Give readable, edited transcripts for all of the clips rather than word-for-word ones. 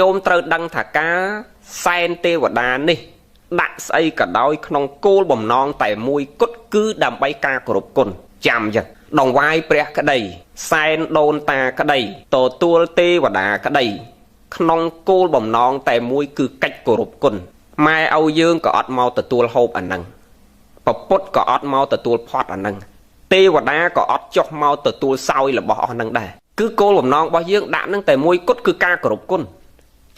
ោមត្រូវដឹងថាការសែនទេវតានេះដាក់ស្អីក៏ដោយក្នុងគោលបំណងតែមួយគត់គឺដើម្បីការគោរពគុណចាំចឹងដង្វាយព្រះក្តីសែនដូនតាក្តីទទួលទេវតាក្តីក្នុងគោលបំណងតែមួយគឺកិច្ចគោរពគុណម៉ែឪយើងក៏អត់មកទទួលហូបអាហ្នឹងពពុទ្ធក៏អត់មកទទួលផាត់អាហ្នឹងទេវតាក៏អត់ចុះមកទទួលសោយរបស់អស់ហ្នឹងដែរគឺគោលបំណងរបស់យើងដាក់ហ្នឹងតែមួយគត់គឺការគោរពគុណ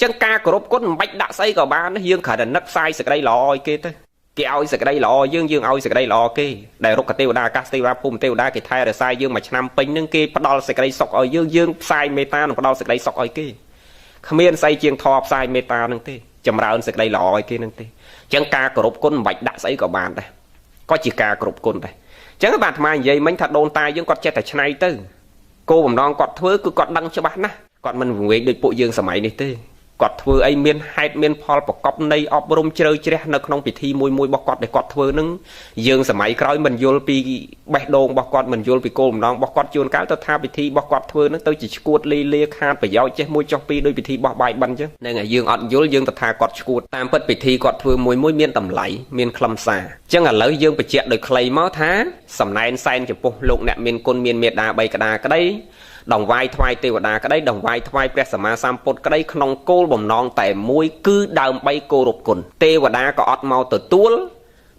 ចឹងការគោរពគុណមិនបាច់ដាក់ស្អីក៏បានយើងគ្រាន់តែនឹកផ្សាយសេចក្តីល្អឲ្យគេទៅគេឲ្យសេចក្តីល្អយើងយើងឲ្យសេចក្តីល្អគេដែលរុក្ខទេវតាអាកាសទេវតាភូមិទេវតាគេថែរក្សាយើងមួយឆ្នាំពេញនឹងគេផ្ដល់សេចក្តីសុខឲ្យយើងយើងផ្សាយមេត្តានិងផ្ដល់សេចក្តីសុខឲ្យគេគ្មានស្អីជាងធម៌ផ្សាយមេត្តានឹងទេចម្រើនសេចក្តីល្អឲ្យគេនឹងទេចឹងការគោរពគុណមិនបាច់ដាក់ស្អីក៏បានដែរក៏ជាការគោរពគុណដែរចឹងបាទអាត្មានិយាយមិញថាដូនតាយើងគាត់ចេះតែឆ្នៃទៅគោលបំណងគាត់ធ្វើគឺគាត់ដឹងច្បាស់ណាស់គាត់មិនវង្វេងដូចពួកយើងសម័យនេះទេគាត់ធ្វើអីមានហេតុមានផលប្រកបនៃអប់រំជ្រៅជ្រះនៅក្នុងពិធីមួយមួយរបស់គាត់ដែលគាត់ធ្វើនឹងយើងសម័យក្រោយមិនយល់ពីបេះដូងរបស់គាត់មិនយល់ពីគោលបំណងរបស់គាត់ជួនកាលទៅថាពិធីរបស់គាត់ធ្វើនឹងទៅជាឈួតលីលាខាតប្រយោជន៍ចេះមួយចុះពីរដោយពិធីបោះបាយបិណ្ឌអញ្ចឹងហ្នឹងហើយយើងអត់យល់យើងទៅថាគាត់ឈួតតាមពិតពិធីគាត់ធ្វើមួយមួយមានតម្លៃមានខ្លឹមសារអញ្ចឹងឥឡូវយើងបញ្ជាក់ដោយខ្លីមកថាសំណែនសែនចំពោះលោកអ្នកមានគុណមានមេដាបីក្តារក្តីដង្វាយថ្វាយទេវតាក្តីដង្វាយថ្វាយព្រះសម្មាសម្ពុទ្ធក្តីក្នុងគោលបំណងតែមួយគឺដើម្បីគោរពគុណទេវតាក៏អត់មកទទួល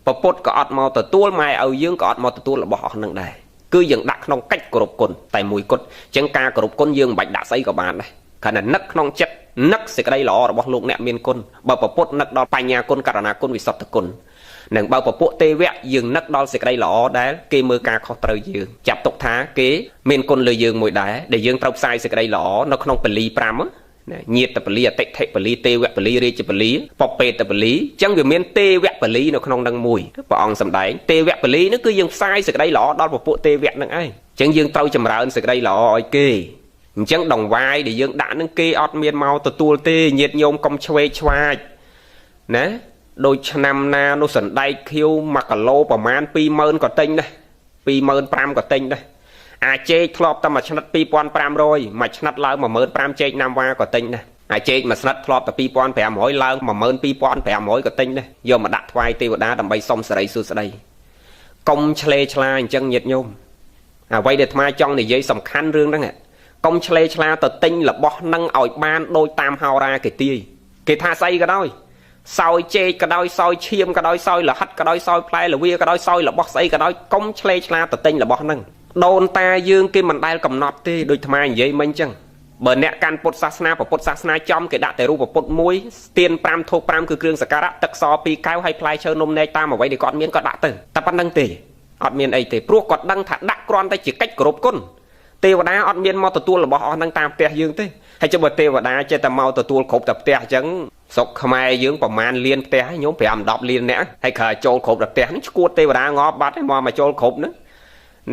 ពពុទ្ធក៏អត់មកទទួលម៉ែឪយើងក៏អត់មកទទួលរបស់អស់នឹងដែរគឺយើងដាក់ក្នុងកិច្ចគោរពគុណតែមួយគត់អញ្ចឹងការគោរពគុណយើងមិនបាច់ដាក់ស្អីក៏បានដែរគ្រាន់តែនឹកក្នុងចិត្តនឹកសេចក្តីល្អរបស់លោកអ្នកមានគុណបើពពុទ្ធនឹកដល់បញ្ញាគុណករណាគុណវិសុទ្ធគុណនិងបើពពួកទេវៈយើងនឹកដល់សេចក្តីល្អដែលគេមើលការខុសត្រូវយើងចាប់ទុកថាគេមានគុណលើយើងមួយដែរដែលយើងត្រូវផ្សាយសេចក្តីល្អនៅក្នុងពលី5ណាញាតពលីអតិថិពលីទេវពលីរាជពលីពពេតពលីអញ្ចឹងវាមានទេវពលីនៅក្នុងនឹងមួយព្រះអង្គសម្ដែងទេវពលីនោះគឺយើងផ្សាយសេចក្តីល្អដល់ពពួកទេវៈនឹងឯងអញ្ចឹងយើងត្រូវចម្រើនសេចក្តីល្អឲ្យគេអញ្ចឹងដង្វាយដែលយើងដាក់នឹងគេអត់មានមកទទួលទេញាតិញោមកុំឆ្វេងឆ្វាចណាដូចឆ្នាំណានោះសណ្ដែកខៀវ1គីឡូប្រមាណ 20000 ក៏ទិញដែរ 25000 ក៏ទិញដែរអាចេកធ្លាប់តែមួយឆ្និត 2500 មួយឆ្និតឡើង 15000 ចេកណាំវ៉ាក៏ទិញដែរអាចេកមួយស្និតធ្លាប់តែ 2500 ឡើង 12500 ក៏ទិញដែរយកមកដាក់ថ្វាយទេវតាដើម្បីសុំសិរីសួស្តីកុំឆ្លេឆ្លាអញ្ចឹងញាតិញោមអ្វីដែលអាត្មាចង់និយាយសំខាន់រឿងហ្នឹងកុំឆ្លេឆ្លាទៅទិញរបស់នឹងឲ្យបានដូចតាមហោរាគេទាយគេថាស្អីក៏ដោយសោយចេកក៏ដោយសោយឈាមក៏ដោយសោយលហិតក៏ដោយសោយផ្លែល្វាក៏ដោយសោយរបស់ស្អីក៏ដោយកុំឆ្លេឆ្លាទៅទិញរបស់ហ្នឹងដូនតាយើងគេមិនដែលកំណត់ទេដូចអាត្មានិយាយមិញអញ្ចឹងបើអ្នកកាន់ពុទ្ធសាសនាពុទ្ធសាសនាចំគេដាក់តែរូបពុទ្ធមួយស្ទៀន5ធូប5គឺគ្រឿងសក្ការៈទឹកស2កែវហើយផ្លែឈើនំនែកតាមអ្វីដែលគាត់មានគាត់ដាក់ទៅតែប៉ុណ្្នឹងទេអត់មានអីទេព្រោះគាត់ដឹងថាដាក់គ្រាន់តែជាកិច្ចគោរពគុណទេវតាអត់មានមកទទួលរបស់អស់ហ្នឹងតាមផ្ទះយើងទេហើយចុះបើទេវតាចេះតែមកទទួលគ្រប់តែផ្ទះអញ្ចឹងស្រុកខ្មែរយើងប្រមាណលានផ្ទះញោម5 10លានអ្នកហើយក្រៅចូលគ្រប់តែផ្ទះហ្នឹងឈួតទេវតាងាប់បាត់ហើយមកចូលគ្រប់ហ្នឹង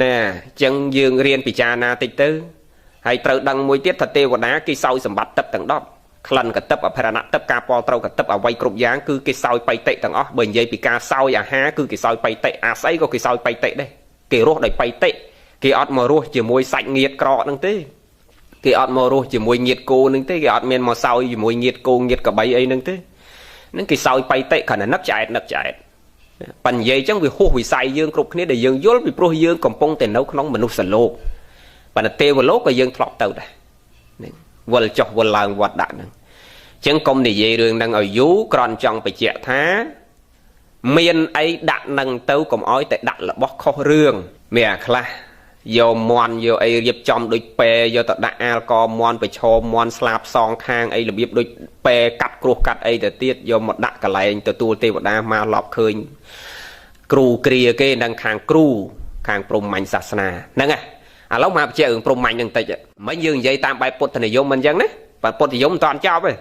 ណែអញ្ចឹងយើងរៀនពិចារណាតិចទៅហើយត្រូវដឹងមួយទៀតថាទេវតាគេសោយសម្បត្តិទឹកទាំង10ក្លិនកទឹកអភិរណៈទឹកការពលត្រូវកទឹកអ្វីគ្រប់យ៉ាងគឺគេសោយបៃតិទាំងអស់បើនិយាយពីការសោយអាហារគឺគេសោយបៃតិអាស្អីក៏គេសោយបៃតិដែរគេរស់ដោយបៃតិគេអត់មករស់ជាមួយសាច់ងៀតក្រកហ្នឹងទេគេអត់មករស់ជាមួយងៀតគោហ្នឹងទេគេអត់មានមកសោយជាមួយងៀតគោងៀតកបីអីហ្នឹងទេហ្នឹងគេសោយបៃតិគ្រាន់តែនឹកឆ្អែតនឹកឆ្អែតប៉ិននិយាយចឹងវាហួសវិស័យយើងគ្រប់គ្នាដែលយើងយល់ពីព្រោះយើងកំពុងតែនៅក្នុងមនុស្សលោកប៉ុន្តែទេវលោកក៏យើងធ្លាប់ទៅដែរហ្នឹងវិលចុះវិលឡើងវត្តដាក់ហ្នឹងចឹងកុំនិយាយរឿងហ្នឹងឲ្យយូរគ្រាន់ចង់បញ្ជាក់ថាមានអីដាក់នឹងទៅកុំឲ្យតែដាក់របស់ខុសរឿងមានអាខ្លះយកមន់យកអីរៀបចំដូចពែយកទៅដាក់អាល់កមន់ប្រឈមមន់ស្លាបសងខាងអីរបៀបដូចពែកាត់គ្រោះកាត់អីទៅទៀតយកមកដាក់កន្លែងទទួលទេវតាមកឡប់ឃើញគ្រូគ្រាគេនឹងខាងគ្រូខាងព្រហ្មញ្ញសាសនាហ្នឹងហ៎ឥឡូវមកបញ្ជាក់រឿងព្រហ្មញ្ញហ្នឹងតិចមិញយើងនិយាយតាមបែបពុទ្ធនិយមមិនអញ្ចឹងណាបើពុទ្ធនិយមមិនតាន់ចប់ទេ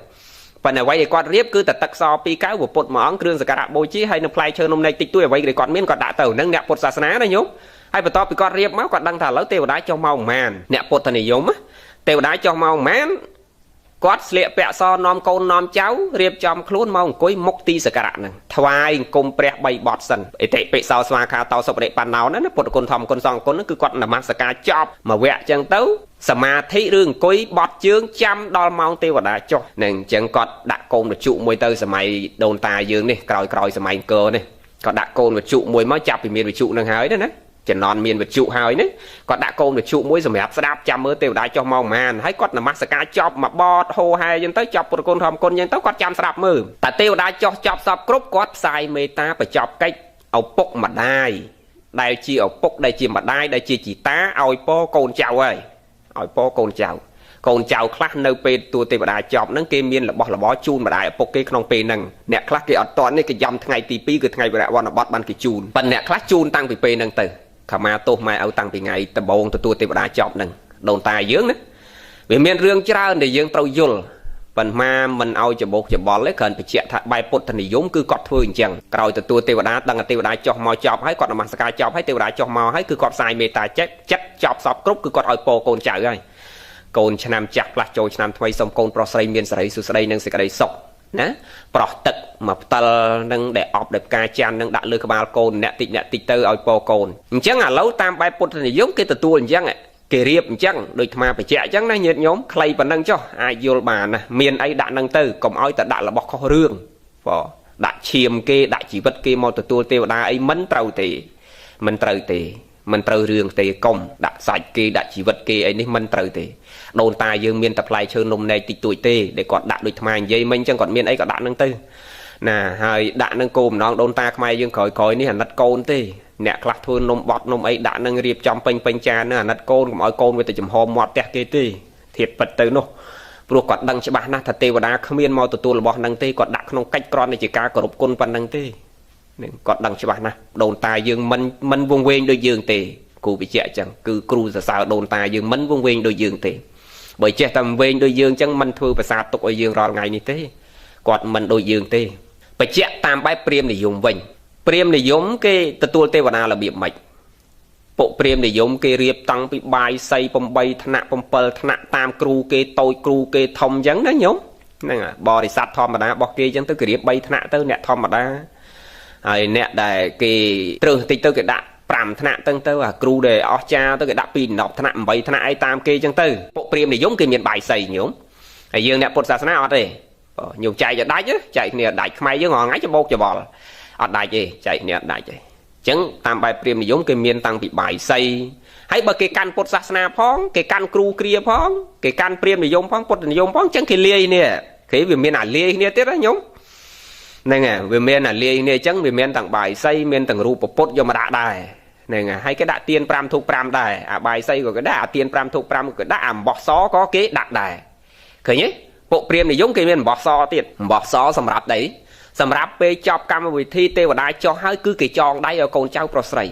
ប៉ុន្តែអ្វីដែលគាត់រៀបគឺតែទឹកស2កែវពុទ្ធមួយអង្គគ្រឿងសក្ការៈបូជាហើយនឹងផ្លែឈើនំនែកតិចតួចអ្វីដែលគាត់មានគាត់ដាក់ទៅហ្នឹងអ្នកពុទ្ធសាសនាណាញោមហើយបន្ទាប់ពីគាត់រៀបមកគាត់ដឹងថាឥឡូវទេវតាចុះមកប្រមាណអ្នកពុទ្ធនិយមទេវតាចុះមកប្រមាណគាត់ស្លៀកពាក់សនាំកូននាំចៅរៀបចំខ្លួនមកអង្គុយមុខទីសក្ការៈហ្នឹងថ្វាយអង្គមព្រះ3បទសិនអិតិពិសោស្វាខាតោសុបរិបណ្ណោណាពុទ្ធគុណធម្មគុណសង្ឃគុណហ្នឹងគឺគាត់នមស្ការចប់មួយវគ្គអញ្ចឹងទៅ សមាធិឬអង្គុយបត់ជើងចាំដល់ម៉ោងទេវតាចុះនឹងអញ្ចឹងគាត់ដាក់កូនវិជ្ជមួយទៅសម័យដូនតាយើងនេះក្រោយក្រោយសម័យអង្គរនេះគាត់ដាក់កូនវិជ្ជមួយមកចាប់ពីមានវិជ្ជនឹងហើយណាចំណន់មានវិជ្ជហើយនេះគាត់ដាក់កូនវិជ្ជមួយសម្រាប់ស្ដាប់ចាំមើលទេវតាចុះមកប្រហែលហើយគាត់នមស្ការចប់មកបតហោហែអញ្ចឹងទៅចប់ពុទ្ធគុណធម្មគុណអញ្ចឹងទៅគាត់ចាំស្ដាប់មើលតែទេវតាចុះចប់សពគ្រប់គាត់ផ្សាយមេត្តាបញ្ចប់កិច្ចឪពុកម្ដាយដែលជាឪពុកដែលជាម្ដាយដែលជាជីតាឲ្យពរកូនចៅហើយឲ្យពរកូនចៅកូនចៅខ្លះនៅពេលទួទេវតាចប់ហ្នឹងគេមានរបស់របរជូនម្ដាយឪពុកគេក្នុងពេលហ្នឹងអ្នកខ្លះគេអត់តន់នេះគេយ៉ាំថ្ងៃទី2គឺថ្ងៃវរៈវណ្ណបតបានគេជូនប៉ុន្តែអ្នកខ្លះជូនតាំងពីពេលហ្នឹងទៅខមាទោសម៉ែឪតាំងពីថ្ងៃដំបូងទទួលទេវតាចប់ហ្នឹងដូនតាយើងណាវាមានរឿងច្រើនដែលយើងត្រូវយល់ប៉ុន្មានមិនឲ្យច្បោកច្បល់ទេគ្រាន់បញ្ជាក់ថាបែបពុទ្ធនិយមគឺគាត់ធ្វើអញ្ចឹងក្រោយទទួលទេវតាដឹងទេវតាចុះមកចប់ហើយគាត់នមស្ការចប់ហើយទេវតាចុះមកហើយគឺគាត់ផ្សាយមេត្តាចិត្តចិត្តចប់សពគ្រប់គឺគាត់ឲ្យពរកូនចៅហើយកូនឆ្នាំចាស់ផ្លាស់ចូលឆ្នាំថ្មីសូមកូនប្រុសស្រីមានសេរីសុស្ដីនិងសេចក្តីសុខណាប្រោះទឹកមកផ្តិលនឹងដែលអប់ដោយផ្កាច័ន្ទនឹងដាក់លើក្បាលកូនអ្នកតិចអ្នកតិចទៅឲ្យពរកូនអញ្ចឹងឥឡូវតាមបែបពុទ្ធនិយមគេទទួលអញ្ចឹងគេរៀបអញ្ចឹងដូចអាត្មាបញ្ជាក់អញ្ចឹងណាញាតិញោមខ្លីប៉ុណ្ណឹងចុះអាចយល់បានណាមានអីដាក់នឹងទៅកុំឲ្យតែដាក់របស់ខុសរឿងបងដាក់ឈាមគេដាក់ជីវិតគេមកទទួលទេវតាអីមិនត្រូវទេមិនត្រូវទេមិនត្រូវរឿងទេកុំដាក់សាច់គេដាក់ជីវិតគេអីនេះមិនត្រូវទេដូនតាយើងមានតែផ្លែឈើនំនែកតិចតួចទេដែលគាត់ដាក់ដូចអាត្មានិយាយមិញអញ្ចឹងគាត់មានអីក៏ដាក់នឹងទៅណាហើយដាក់នឹងគោម្ដងដូនតាខ្មែរយើងក្រោយក្រោយនេះអាណិតកូនទេអ្នកខ្លះធ្វើនំបត់នំអីដាក់នឹងរៀបចំពេញពេញចាននឹងអាណិតកូនកុំឲ្យកូនវាទៅចំហមាត់ផ្ទះគេទេធៀបពិតទៅនោះព្រោះគាត់ដឹងច្បាស់ណាស់ថាទេវតាគ្មានមកទទួលរបស់នឹងទេគាត់ដាក់ក្នុងកិច្ចគ្រាន់តែជាការគោរពគុណប៉ុណ្្នឹងទេនឹងគាត់ដឹងច្បាស់ណាស់ដូនតាយើងមិនវង្វេងដូចយើងទេគ្រូបញ្ជាក់អញ្ចឹងគឺគ្រូសរសើរដូនតាយើងមិនវង្វេងដូចយើងទេបើចេះតែវែងដូចយើងអញ្ចឹងមិនធ្វើប្រាសាទទុកឲ្យយើងរាល់ថ្ងៃនេះទេគាត់មិនដូចយើងទេបញ្ជាក់តាមបែបព្រាហ្មណ៍និយមវិញព្រាហ្មណ៍និយមគេទទួលទេវតារបៀបម៉េចពួកព្រាហ្មណ៍និយមគេរៀបតាំងពីបាយសី8ថ្នាក់7ថ្នាក់តាមគ្រូគេតូចគ្រូគេធំអញ្ចឹងណាញោមហ្នឹងបរិស័ទធម្មតារបស់គេអញ្ចឹងទៅគេរៀប3ថ្នាក់ទៅអ្នកធម្មតាហើយអ្នកដែលគេត្រឹសតិចទៅគេដាក់5ថ្នាក់ទៅទៅអាគ្រូដែលអស្ចារ្យទៅគេដាក់2 10ថ្នាក់8ថ្នាក់អីតាមគេអញ្ចឹងទៅពួកព្រាហ្មណ៍និយមគេមានបាយសីញោមហើយយើងអ្នកពុទ្ធសាសនាអត់ទេញោមចែកឲ្យដាច់ចែកគ្នាដាច់ខ្មែរយើងរាល់ថ្ងៃច្បោកច្បល់អត់ដាច់ទេចែកគ្នាអត់ដាច់ទេអញ្ចឹងតាមបែបព្រាហ្មណ៍និយមគេមានតាំងពីបាយសីហើយបើគេកាន់ពុទ្ធសាសនាផងគេកាន់គ្រូគ្រាផងគេកាន់ព្រាហ្មណ៍និយមផងពុទ្ធនិយមផងអញ្ចឹងគេលាយនេះគេវាមានអាលាយគ្នាទៀតណាញោមហ្នឹងហើយវាមានអាលាយគ្នាអញ្ចឹងវាមានទាំងបាយសីមានទាំងរូបពុទ្ធយកមកដាក់ដែរហ្នឹងហើយគេដាក់ទៀន5ធូប5ដែរអាបាយសីក៏គេដាក់អាទៀន5ធូប5ក៏គេដាក់អាអំបោះសក៏គេដាក់ដែរឃើញទេពួកព្រាហ្មណ៍និយមគេមានអំបោះសទៀតអំបោះសសម្រាប់អីសម្រាប់ពេលចប់កម្មវិធីទេវតាចុះហើយគឺគេចងដៃឲ្យកូនចៅប្រុសស្រីឯ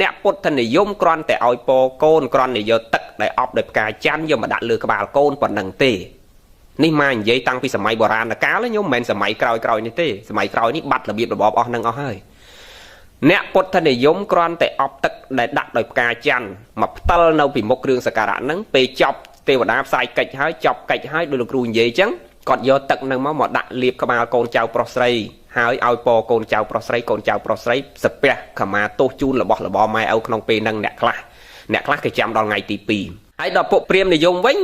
អ្នកពុទ្ធនិយមគ្រាន់តែឲ្យពរកូនគ្រាន់តែយកទឹកដែលអប់ដោយផ្កាច័ន្ទយកមកដាក់លើក្បាលកូនប៉ុណ្ណឹងទេនេះមកនិយាយតាំងពីសម័យបុរាណកាលខ្ញុំមិនមែនសម័យក្រោយក្រោយនេះទេសម័យក្រោយនេះបាត់របៀបរបបអស់នឹងអស់ហើយអ្នកពុទ្ធនិយមគ្រាន់តែអប់ទឹកដែលដាក់ដោយផ្កាច័ន្ទមកផ្តិលនៅពីមុខគ្រឿងសក្ការៈហ្នឹងពេលចប់ទេវតាផ្សាយកិច្ចហើយចប់កិច្ចហើយដោយលោកគ្រូនិយាយអញ្ចឹងគាត់យកទឹកនឹងមកដាក់លាបក្បាលកូនចៅប្រុសស្រីហើយឲ្យពរកូនចៅប្រុសស្រីកូនចៅប្រុសស្រីសាពះខមាទោសជូនរបស់របរម៉ែឪក្នុងពេលហ្នឹងអ្នកខ្លះអ្នកខ្លះគេចាំដល់ថ្ងៃទី2ហើយដល់ពួកព្រាហ្មណ៍និយមវិញ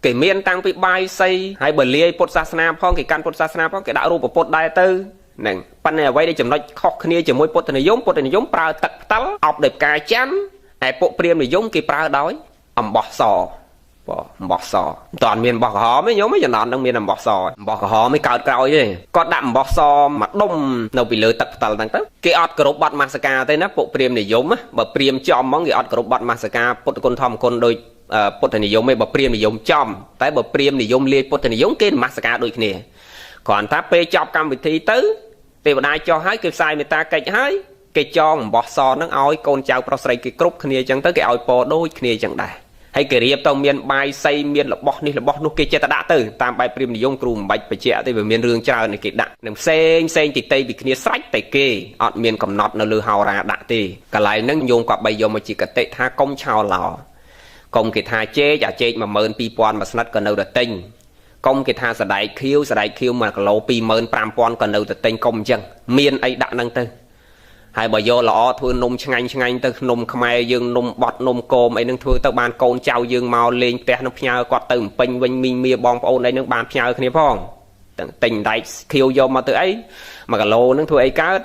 គេមានតាំងពីបាយសីហើយបើលាយពុទ្ធសាសនាផងគេកាន់ពុទ្ធសាសនាផងគេដាក់រូបពុទ្ធដែរទៅហ្នឹងប៉ុន្តែអ្វីដែលចំណុចខុសគ្នាជាមួយពុទ្ធនិយមពុទ្ធនិយមប្រើទឹកផ្តិលអប់ដោយផ្កាច័ន្ទឯពួកព្រាហ្មណ៍និយមគេប្រើដោយអំបោះសបងអំបោះសមិនតាន់មានអំបោះក្រហមទេញោមចំណន់នឹងមានអំបោះសអំបោះក្រហមឯងកើតក្រោយទេគាត់ដាក់អំបោះសមកដុំនៅពីលើទឹកផ្តិលហ្នឹងទៅគេអត់គោរពបទមសការទេណាពួកព្រាហ្មណ៍និយមបើព្រាហ្មណ៍ចំហ្មងគេអត់គោរពបទមសការពុទ្ធគុណធម្មគុណដូចពុទ្ធនិយមទេបើព្រាហ្មណ៍និយមចំតែបើព្រាហ្មណ៍និយមលាយពុទ្ធនិយមគេនមស្ការដូចគ្នាគ្រាន់តែពេលចប់កម្មវិធីទៅទេវតាចុះហើយគេផ្សាយមេត្តាកិច្ចហើយគេចងអំបោះសហ្នឹងឲ្យកូនចៅប្រុសស្រីគេគ្រប់គ្នាអញ្ចឹងទៅគេឲ្យពរដូចគ្នាអញ្ចឹងដែរហើយគេរៀបទៅមានបាយសីមានរបស់នេះរបស់នោះគេចេះតែដាក់ទៅតាមបែបព្រាហ្មណ៍និយមគ្រូមិនបាច់បញ្ជាក់ទេវាមានរឿងច្រើនគេដាក់នឹងផ្សេងផ្សេងទីតីពីគ្នាស្រេចតែគេអត់មានកំណត់នៅលើហោរាដាក់ទេកន្លែងហ្នឹងញោមក៏បីយកមកជាកតិថាកុំឆោឡោកុំគេថាចេកអាចេក12000មួយស្និតក៏នៅតែទិញកុំគេថាសដែកខៀវសដែកខៀវ1គីឡូ25000ក៏នៅតែទិញកុំអញ្ចឹងមានអីដាក់ហ្នឹងទៅ ហើយបើយកល្អធ្វើនំឆ្ងាញ់ឆ្ងាញ់ទៅនំខ្មែរយើងនំបត់នំគមអីហ្នឹងធ្វើទៅបានកូនចៅយើងមកលេងផ្ទះនឹងផ្ញើគាត់ទៅពេញវិញមីងមៀបងប្អូនអីហ្នឹងបានផ្ញើគ្នាផងទាំងទិញដែកខៀវយកមកទៅអី1គីឡូហ្នឹងធ្វើអីកើត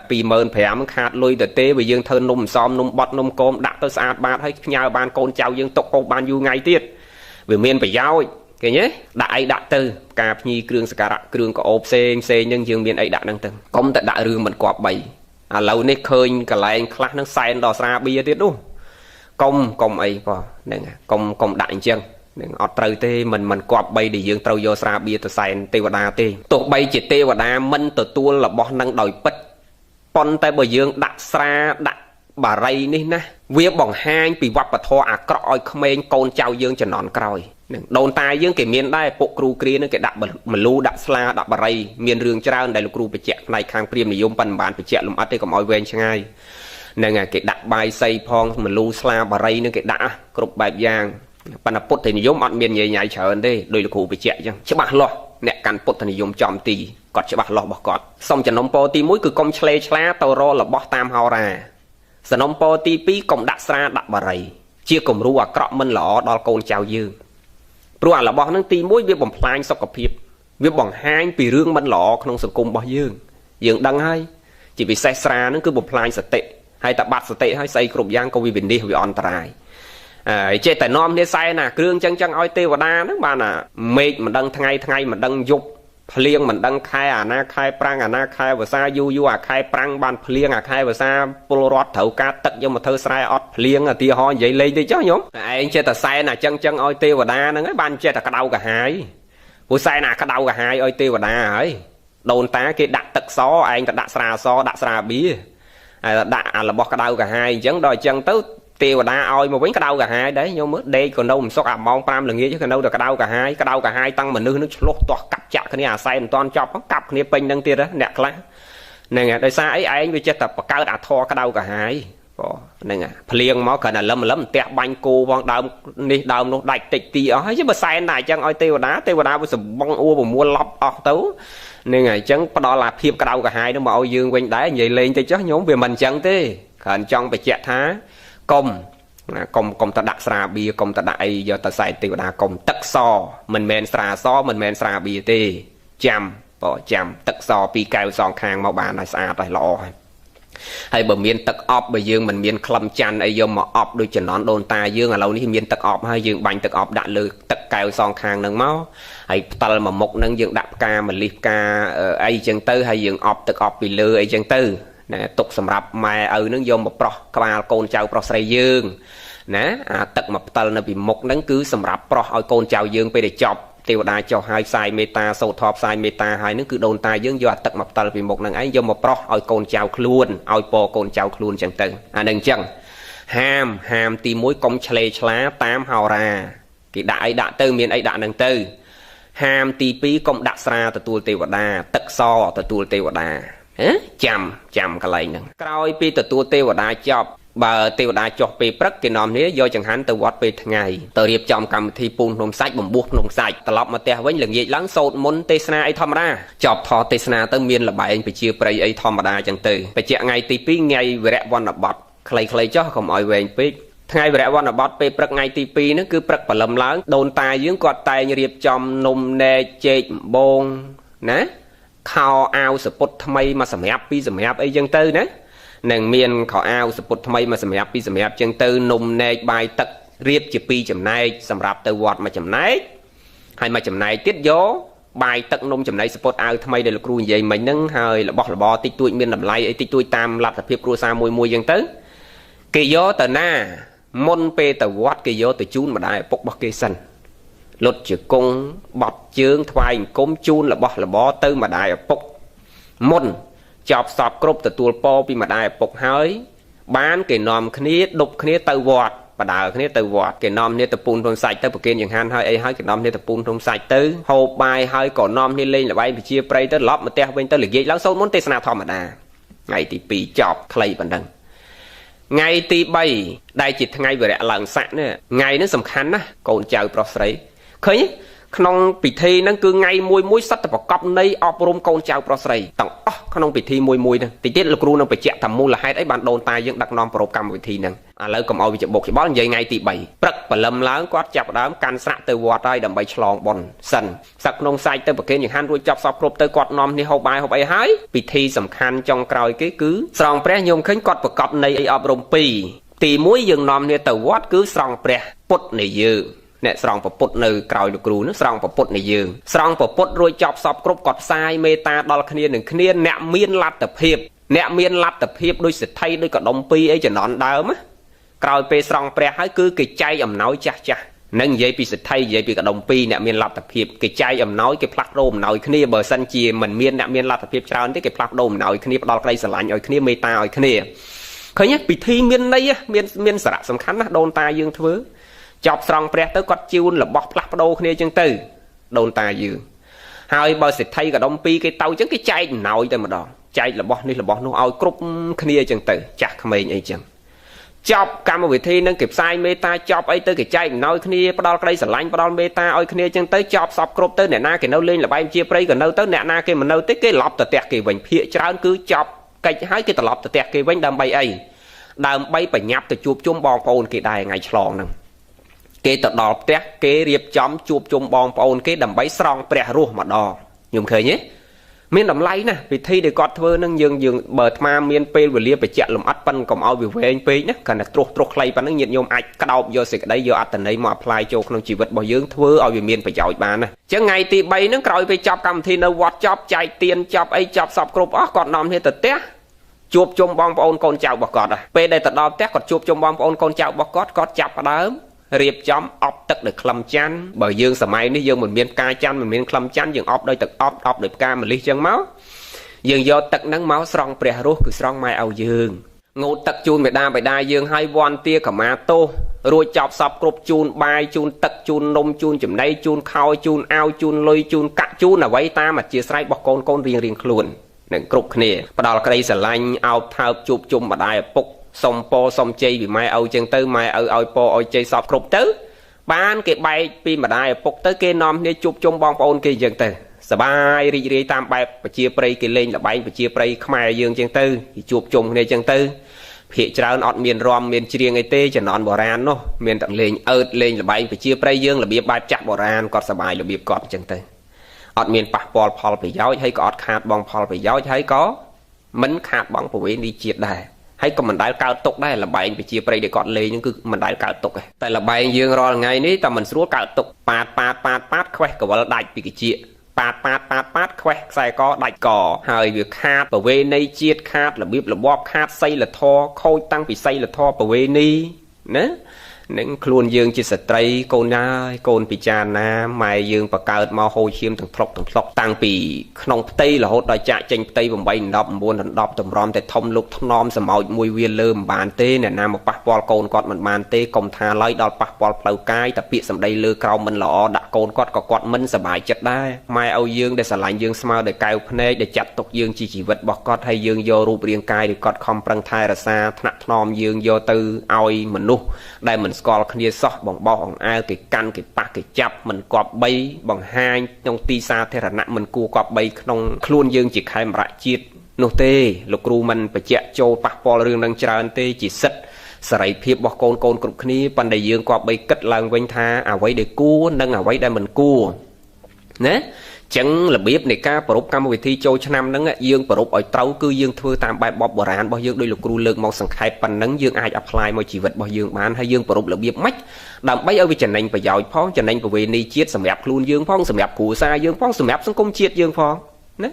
25000ខាតលុយទៅទេបើយើងធ្វើនំអន្សមនំបត់នំគមដាក់ទៅស្អាតបាតហើយផ្ញើបានកូនចៅយើងទុកកូនបានយូរថ្ងៃទៀតវាមានប្រយោជន៍ឃើញទេដាក់អីដាក់ទៅការភ្ញីគ្រឿងសក្ការៈគ្រឿងក្អូបផ្សេងផ្សេងហ្នឹងយើងមានអីដាក់ហ្នឹងទៅកុំតែដាក់រឿងមិនគប្បីឥឡូវនេះឃើញកន្លែងខ្លះហ្នឹងសែនដល់ស្រាបៀទៀតនោះកុំអីបងហ្នឹងកុំដាក់អញ្ចឹងនឹងអត់ត្រូវទេមិនគប្បីដែលយើងត្រូវយកស្រាបៀទៅសែនទេវតាទេទោះបីជាទេវតាមិនទទួលរបស់នឹងដោយពិតប៉ុន្តែបើយើងដាក់ស្រាដាក់បារីនេះណាវាបង្ហាញពីវប្បធម៌អាក្រក់ឲ្យក្មេងកូនចៅយើងជំនាន់ក្រោយនឹងដូនតាយើងគេមានដែរពួកគ្រូគ្រានឹងគេដាក់មលូដាក់ស្លាដាក់បារីមានរឿងច្រើនដែលលោកគ្រូបញ្ជាក់ផ្នែកខាងព្រាហ្មណ៍និយមប៉ុន្តែមិនបានបញ្ជាក់លម្អិតទេកុំឲ្យវែងឆ្ងាយនឹងគេដាក់បាយសីផងមលូស្លាបារីនឹងគេដាក់គ្រប់បែបយ៉ាងប៉ុន្តែពុទ្ធនិយមអត់មានញ៉ៃញ៉ៃច្រើនទេដោយលោកគ្រូបញ្ជាក់អញ្ចឹងច្បាស់លាស់អ្នកកាន់ពុទ្ធនិយមចំទីគាត់ច្បាស់លាស់របស់គាត់សុំចំណុំពរទី1គឺកុំឆ្លេឆ្លាទៅរករបស់តាមហោរាសំណុំពរទី2កុំដាក់ស្រាដាក់បារីជាគំរូអាក្រក់មិនល្អដល់កូនចៅយើងព្រោះអារបស់ហ្នឹងទី1វាបំផ្លាញសុខភាពវាបង្ហាញពីរឿងមិនល្អក្នុងសង្គមរបស់យើងយើងដឹងហើយជាពិសេសស្រាហ្នឹងគឺបំផ្លាញសតិហើយតែបាត់សតិហើយស្អីគ្រប់យ៉ាងក៏វាវិនិច្ឆ័យវាអន្តរាយហើយចេះតែនាំគ្នាសែនណាគ្រឿងចឹងចឹងឲ្យទេវតាហ្នឹងបានណាមេឃមិនដឹងថ្ងៃថ្ងៃមិនដឹងយប់ភ្លៀងមិនដឹងខែអាណាខែប្រាំងអាណាខែវស្សាយូរយូរអាខែប្រាំងបានភ្លៀងអាខែវស្សាពលរដ្ឋត្រូវការទឹកយកមកធ្វើស្រែអត់ភ្លៀងឧទាហរណ៍និយាយលេងតិចចុះញោមឯងចេះតែសែនអាចឹងចឹងឲ្យទេវតាហ្នឹងហើយបានចេះតែក្តៅកាហាយព្រោះសែនអាក្តៅកាហាយឲ្យទេវតាហើយដូនតាគេដាក់ទឹកសឯងទៅដាក់ស្រាសដាក់ស្រាបៀហើយដាក់អារបស់ក្តៅកាហាយអញ្ចឹងដល់អញ្ចឹងទៅទេវតាឲ្យមកវិញក្តៅកាហាយដែរញោមមើលដេកក៏នៅមិនសុខអាម៉ោង5ល្ងាចក៏នៅតែក្តៅកាហាយក្តៅកាហាយតាំងមនុស្សនឹងឆ្លោះទាស់កាប់ចាក់គ្នាអាសែនមិនតាន់ចប់កាប់គ្នាពេញនឹងទៀតអ្នកខ្លះហ្នឹងហើយដោយសារអីឯងវាចេះតែបង្កើតអាធរក្តៅកាហាយបងហ្នឹងហើយភ្លៀងមកគ្រាន់តែលឹមលឹមផ្ទះបាញ់គោផងដើមនេះដើមនោះដាច់តិចទីអស់ហើយបើសែនតែអញ្ចឹងឲ្យទេវតាទេវតាវាសម្បងអួប្រមួលឡប់អស់ទៅហ្នឹងហើយអញ្ចឹងផ្ដល់អាភាពក្តៅកាហាយនោះមកឲ្យយើងវិញដែរនិយាយលេងតិចចុះញោមវាមិនអញ្ចឹងទេគ្រាន់ចង់បញ្ជាក់ថាកុំកុំទៅដាក់ស្រាបៀកុំទៅដាក់អីយកទៅសែនទេវតាកុំទឹកសមិនមែនស្រាសមិនមែនស្រាបៀទេចាំបើចាំទឹកសពីរកែវសងខាងមកបានហើយស្អាតហើយល្អហើយហើយបើមានទឹកអប់បើយើងមិនមានក្លឹមច័ន្ទអីយកមកអប់ដូចចំណន់ដូនតាយើងឥឡូវនេះមានទឹកអប់ហើយយើងបាញ់ទឹកអប់ដាក់លើទឹកកែវសងខាងហ្នឹងមកហើយផ្តិលមួយមុខហ្នឹងយើងដាក់ផ្កាម្លិះផ្កាអីចឹងទៅហើយយើងអប់ទឹកអប់ពីលើអីចឹងទៅណាទុកសម្រាប់ម៉ែឪនឹងយកមកប្រោះក្បាលកូនចៅប្រុសស្រីយើងណាអាទឹកមកផ្តិលនៅពីមុខហ្នឹងគឺសម្រាប់ប្រោះឲ្យកូនចៅយើងពេលដែលចប់ទេវតាចុះហើយផ្សាយមេត្តាសូត្រធម៌ផ្សាយមេត្តាហើយហ្នឹងគឺដូនតាយើងយកអាទឹកមកផ្តិលពីមុខហ្នឹងឯងយកមកប្រោះឲ្យកូនចៅខ្លួនឲ្យពរកូនចៅខ្លួនចឹងទៅអានឹងចឹងហាមទី1កុំឆ្លេឆ្លាតាមហោរាគេដាក់អីដាក់ទៅមានអីដាក់ហ្នឹងទៅហាមទី2កុំដាក់ស្រាទទួលទេវតាទឹកសទទួលទេវតាចាំកន្លែងហ្នឹងក្រោយពីទទួលទេវតាចប់បើទេវតាចុះពេលព្រឹកគេនាំគ្នាយកចង្ហាន់ទៅវត្តពេលថ្ងៃទៅរៀបចំកម្មវិធីពូនភ្នំសាច់បំពោះភ្នំសាច់ត្រឡប់មកផ្ទះវិញល្ងាចឡើងសូត្រមន្តទេសនាអីធម្មតាចប់ថតទេសនាទៅមានលបែងប្រជាប្រិយអីធម្មតាចឹងទៅបញ្ជាក់ថ្ងៃទី2ថ្ងៃវរៈវណ្ណបតខ្លីៗចុះកុំឲ្យវែងពេកថ្ងៃវរៈវណ្ណបតពេលព្រឹកថ្ងៃទី2ហ្នឹងគឺព្រឹកព្រលឹមឡើងដូនតាយើងគាត់តែងរៀបចំនំនែកចេកដំបងណាខោអាវសពុតថ្មីមកសម្រាប់ពីសម្រាប់អីចឹងទៅណានឹងមានខោអាវសពុតថ្មីមកសម្រាប់ពីសម្រាប់ចឹងទៅនំនែកបាយទឹករៀបជាពីរចំណែកសម្រាប់ទៅវត្តមួយចំណែកហើយមួយចំណែកទៀតយកបាយទឹកនំចំណីសពុតអាវថ្មីដែលលោកគ្រូនិយាយមិញហ្នឹងហើយរបស់របរតិចតួចមានតម្លៃអីតិចតួចតាមលទ្ធភាពគ្រួសារមួយមួយចឹងទៅគេយកទៅណាមុនពេលទៅវត្តគេយកទៅជូនម្ដាយឪពុករបស់គេសិនលុតជាគង់បត់ជើងថ្វាយអង្គមជូនរបស់របរទៅម្ដាយឪពុកមុនចប់សពគ្រប់ទទួលពរពីម្ដាយឪពុកហើយបានគេនាំគ្នាដប់គ្នាទៅវត្តបដើគ្នាទៅវត្តគេនាំគ្នាទៅពូនភ្នំសាច់ទៅប្រគេនចង្ហាន់ហើយអីហើយគេនាំគ្នាទៅពូនភ្នំសាច់ទៅហូបបាយហើយក៏នាំគ្នាលេងល្បែងប្រជាប្រិយទៅឡប់មកផ្ទះវិញទៅល្ងាចឡើងសូត្រមន្តទេសនាធម្មតាថ្ងៃទី2ចប់ខ្លីប៉ុណ្ណឹងថ្ងៃទី3ដែលជាថ្ងៃវរៈឡើងស័កនេះថ្ងៃនេះសំខាន់ណាស់កូនចៅប្រុសស្រីឃើញក្នុងពិធីហ្នឹងគឺថ្ងៃមួយមួយសត្វតែប្រកបនៃអប់រំកូនចៅប្រុសស្រីទាំងអស់ ក្នុងពិធីមួយមួយហ្នឹងតិចទៀតលោកគ្រូនឹងបញ្ជាក់ថាមូលហេតុអីបានដូនតាយើងដឹកនាំប្រារព្ធកម្មវិធីហ្នឹងឥឡូវកុំឲ្យវាច្បុកច្បល់និយាយថ្ងៃទី3ព្រឹកព្រលឹមឡើងគាត់ចាប់ផ្ដើមកាន់ស្រាក់ទៅវត្តហើយដើម្បីឆ្លងបុណ្យសិនសឹកក្នុងសាច់ទៅប្រគេនចង្ហាន់រួចចប់សពគ្រប់ទៅគាត់នាំនេះហូបបាយហូបអីហើយពិធីសំខាន់ចុងក្រោយគេគឺស្រង់ព្រះញោមឃើញគាត់ប្រកបនៃអីអប់រំពីរទី1យើងនាំនេះទៅវត្តគឺស្រង់ព្រះពុទ្ធនៃយើងអ្នកស្រង់ពពុទ្ធនៅក្រោយលោកគ្រូនោះស្រង់ពពុទ្ធនៃយើងស្រង់ពពុទ្ធរួចចប់សពគ្រប់គាត់ផ្សាយមេត្តាដល់គ្នានឹងគ្នាអ្នកមានលទ្ធភាពអ្នកមានលទ្ធភាពដូចសេដ្ឋីដូចកដុំពីរអីចំណន់ដើមណាក្រោយពេលស្រង់ព្រះហើយគឺគេចែកអំណោយចាស់ចាស់នឹងនិយាយពីសេដ្ឋីនិយាយពីកដុំពីរអ្នកមានលទ្ធភាពគេចែកអំណោយគេផ្លាស់ប្ដូរអំណោយគ្នាបើសិនជាមិនមានអ្នកមានលទ្ធភាពច្រើនទេគេផ្លាស់ប្ដូរអំណោយគ្នាផ្ដល់ក្តីស្រឡាញ់ឲ្យគ្នាមេត្តាឲ្យគ្នាឃើញទេពិធីមានន័យមានសារៈសំខាន់ណាស់ដូនតាយើងធ្វើចប់ស្រង់ព្រះទៅគាត់ជូនរបស់ផ្លាស់ប្ដូរគ្នាចឹងទៅដូនតាយើងហើយបើសេដ្ឋីកដុំពីរគេទៅចឹងគេចែកអំណោយតែម្ដងចែករបស់នេះរបស់នោះឲ្យគ្រប់គ្នាចឹងទៅចាស់ក្មេងអីចឹងចប់កម្មវិធីនឹងគេផ្សាយមេត្តាចប់អីទៅគេចែកអំណោយគ្នាផ្ដល់ក្តីស្រឡាញ់ផ្ដល់មេត្តាឲ្យគ្នាចឹងទៅចប់សពគ្រប់ទៅអ្នកណាគេនៅលេងល្បែងជាព្រៃក៏នៅទៅអ្នកណាគេមិននៅទេគេឡប់ទៅផ្ទះគេវិញភាកច្រើនគឺចប់កិច្ចហើយគេត្រឡប់ទៅផ្ទះគេវិញដើម្បីអីដើម្បីបញ្ញាប់ទៅជួបជុំបងប្អូនគេដែរថ្ងៃឆ្លងហ្នឹងគេទៅដល់ផ្ទះគេរៀបចំជួបជុំបងប្អូនគេដើម្បីស្រង់ព្រះរស់ម្ដងខ្ញុំឃើញទេមានតម្លៃណាស់ពិធីដែលគាត់ធ្វើនឹងយើងបើអាត្មាមានពេលវេលាបញ្ជាក់លម្អិតប៉ិនកុំឲ្យវាវែងពេកណាគ្រាន់តែត្រួសត្រាសខ្លីប៉ុណ្ណឹងញាតិញោមអាចក្តោបយកសេចក្តីយកអត្ថន័យមក apply ចូលក្នុងជីវិតរបស់យើងធ្វើឲ្យវាមានប្រយោជន៍បានណាអញ្ចឹងថ្ងៃទី3ហ្នឹងក្រោយពេលចប់កម្មវិធីនៅវត្តចប់ចែកទានចប់អីចប់សពគ្រប់អស់គាត់នាំគ្នាទៅផ្ទះជួបជុំបងប្អូនកូនចៅរបស់គាត់ពេលដែលទៅដល់ផ្ទះគាត់ជួបជុំបងប្អូនកូនចៅរបស់គាត់គាត់ចាប់ផ្ដើមរៀបចំអប់ទឹកដោយក្លឹមច័ន្ទបើយើងសម័យនេះយើងមិនមានផ្កាច័ន្ទមិនមានក្លឹមច័ន្ទយើងអប់ដោយទឹកអប់អប់ដោយផ្កាម្លិះចឹងមកយើងយកទឹកហ្នឹងមកស្រង់ព្រះរស់គឺស្រង់ម៉ែឲ្យយើងងូតទឹកជូនមេដាបិតាយើងឲ្យវន្តទាកម្មាទោសរួចចប់សពគ្រប់ជូនបាយជូនទឹកជូននំជូនចំណីជូនខោជូនអាវជូនលុយជូនកាក់ជូនអ្វីតាមអធិស្ឋានរបស់កូនកូនរៀងរៀងខ្លួននឹងគ្រប់គ្នាផ្ដល់ក្តីស្រឡាញ់អោបថើបជួបជុំម្ដាយឪពុកសុំពរសុំជ័យពីម៉ែឪចឹងទៅម៉ែឪឲ្យពរឲ្យជ័យសពគ្រប់ទៅបានគេបែកពីម្ដាយឪពុកទៅគេនាំគ្នាជួបជុំបងប្អូនគេចឹងទៅសបាយរីករាយតាមបែបប្រជាប្រិយគេលេងល្បែងប្រជាប្រិយខ្មែរយើងចឹងទៅគេជួបជុំគ្នាចឹងទៅភាកច្រើនអត់មានរំមានច្រៀងអីទេជំនាន់បុរាណនោះមានតែលេងអើតលេងល្បែងប្រជាប្រិយយើងរបៀបបែបចាស់បុរាណគាត់សបាយរបៀបគាត់ចឹងទៅអត់មានប៉ះពាល់ផលប្រយោជន៍ហើយក៏អត់ខាតបង់ផលប្រយោជន៍ហើយក៏មិនខាតបង់ប្រវេណីជាតិដែរហើយក៏មិនដែលកើតទុកដែរល្បែងប្រជាប្រិយដែលគាត់លេងហ្នឹងគឺមិនដែលកើតទុកទេតែល្បែងយើងរាល់ថ្ងៃនេះតែមិនស្រួលកើតទុកប៉ាតប៉ាតប៉ាតប៉ាតខ្វេះកវលដាច់ពីកាជាប៉ាតប៉ាតប៉ាតប៉ាតខ្វេះខ្សែកដាច់កហើយវាខាតប្រវេណីជាតិខាតរបៀបរបបខាតសីលធម៌ខូចតាំងពីសីលធម៌ប្រវេណីណានឹងខ្លួនយើងជាស្ត្រីកូនណាយកូនពិចារណាម៉ែយើងបង្កើតមកហូរឈាមទាំងថ្លុកទាំងថ្លុកតាំងពីក្នុងផ្ទៃរហូតដល់ចាក់ចេញផ្ទៃ8 10 9 10តម្រាំតែធំលោកថ្នមសម្ោចមួយវាលើមិនបានទេអ្នកណាមកប៉ះពាល់កូនគាត់មិនបានទេកុំថាឡើយដល់ប៉ះពាល់ផ្លូវកាយតែពាក្យសម្ដីលើក្រោមមិនល្អដាក់កូនគាត់ក៏គាត់មិនសប្បាយចិត្តដែរម៉ែឲ្យយើងដែលស្រឡាញ់យើងស្មើដោយកែវភ្នែកដែលចាត់ទុកយើងជាជីវិតរបស់គាត់ហើយយើងយករូបរាងកាយដែលគាត់ខំប្រឹងថែរក្សាថ្នាក់ថ្នមយើងយកទៅឲ្យមនុស្សដែលមិនស្គាល់គ្នាសោះបងបោះអង្អែលគេកាន់គេប៉ះគេចាប់មិនគប្បីបង្ហាញក្នុងទីសាធារណៈមិនគួរគប្បីក្នុងខ្លួនយើងជាខេមរៈជាតិនោះទេលោកគ្រូមិនបញ្ជាក់ចូលប៉ះពាល់រឿងនឹងច្រើនទេជាសិទ្ធិសេរីភាពរបស់កូនកូនគ្រប់គ្នាប៉ុន្តែយើងគប្បីគិតឡើងវិញថាអ្វីដែលគួរនិងអ្វីដែលមិនគួរណាចឹងរបៀបនៃការប្រារព្ធកម្មវិធីចូលឆ្នាំហ្នឹងយើងប្រារព្ធឲ្យត្រូវគឺយើងធ្វើតាមបែបបទបុរាណរបស់យើងដោយលោកគ្រូលើកមកសង្ខេបប៉ុណ្ណឹងយើងអាច apply មកជីវិតរបស់យើងបានហើយយើងប្រារព្ធរបៀបម៉េចដើម្បីឲ្យវាចំណេញប្រយោជន៍ផងចំណេញប្រវេណីជាតិសម្រាប់ខ្លួនយើងផងសម្រាប់គ្រួសារយើងផងសម្រាប់សង្គមជាតិយើងផងណា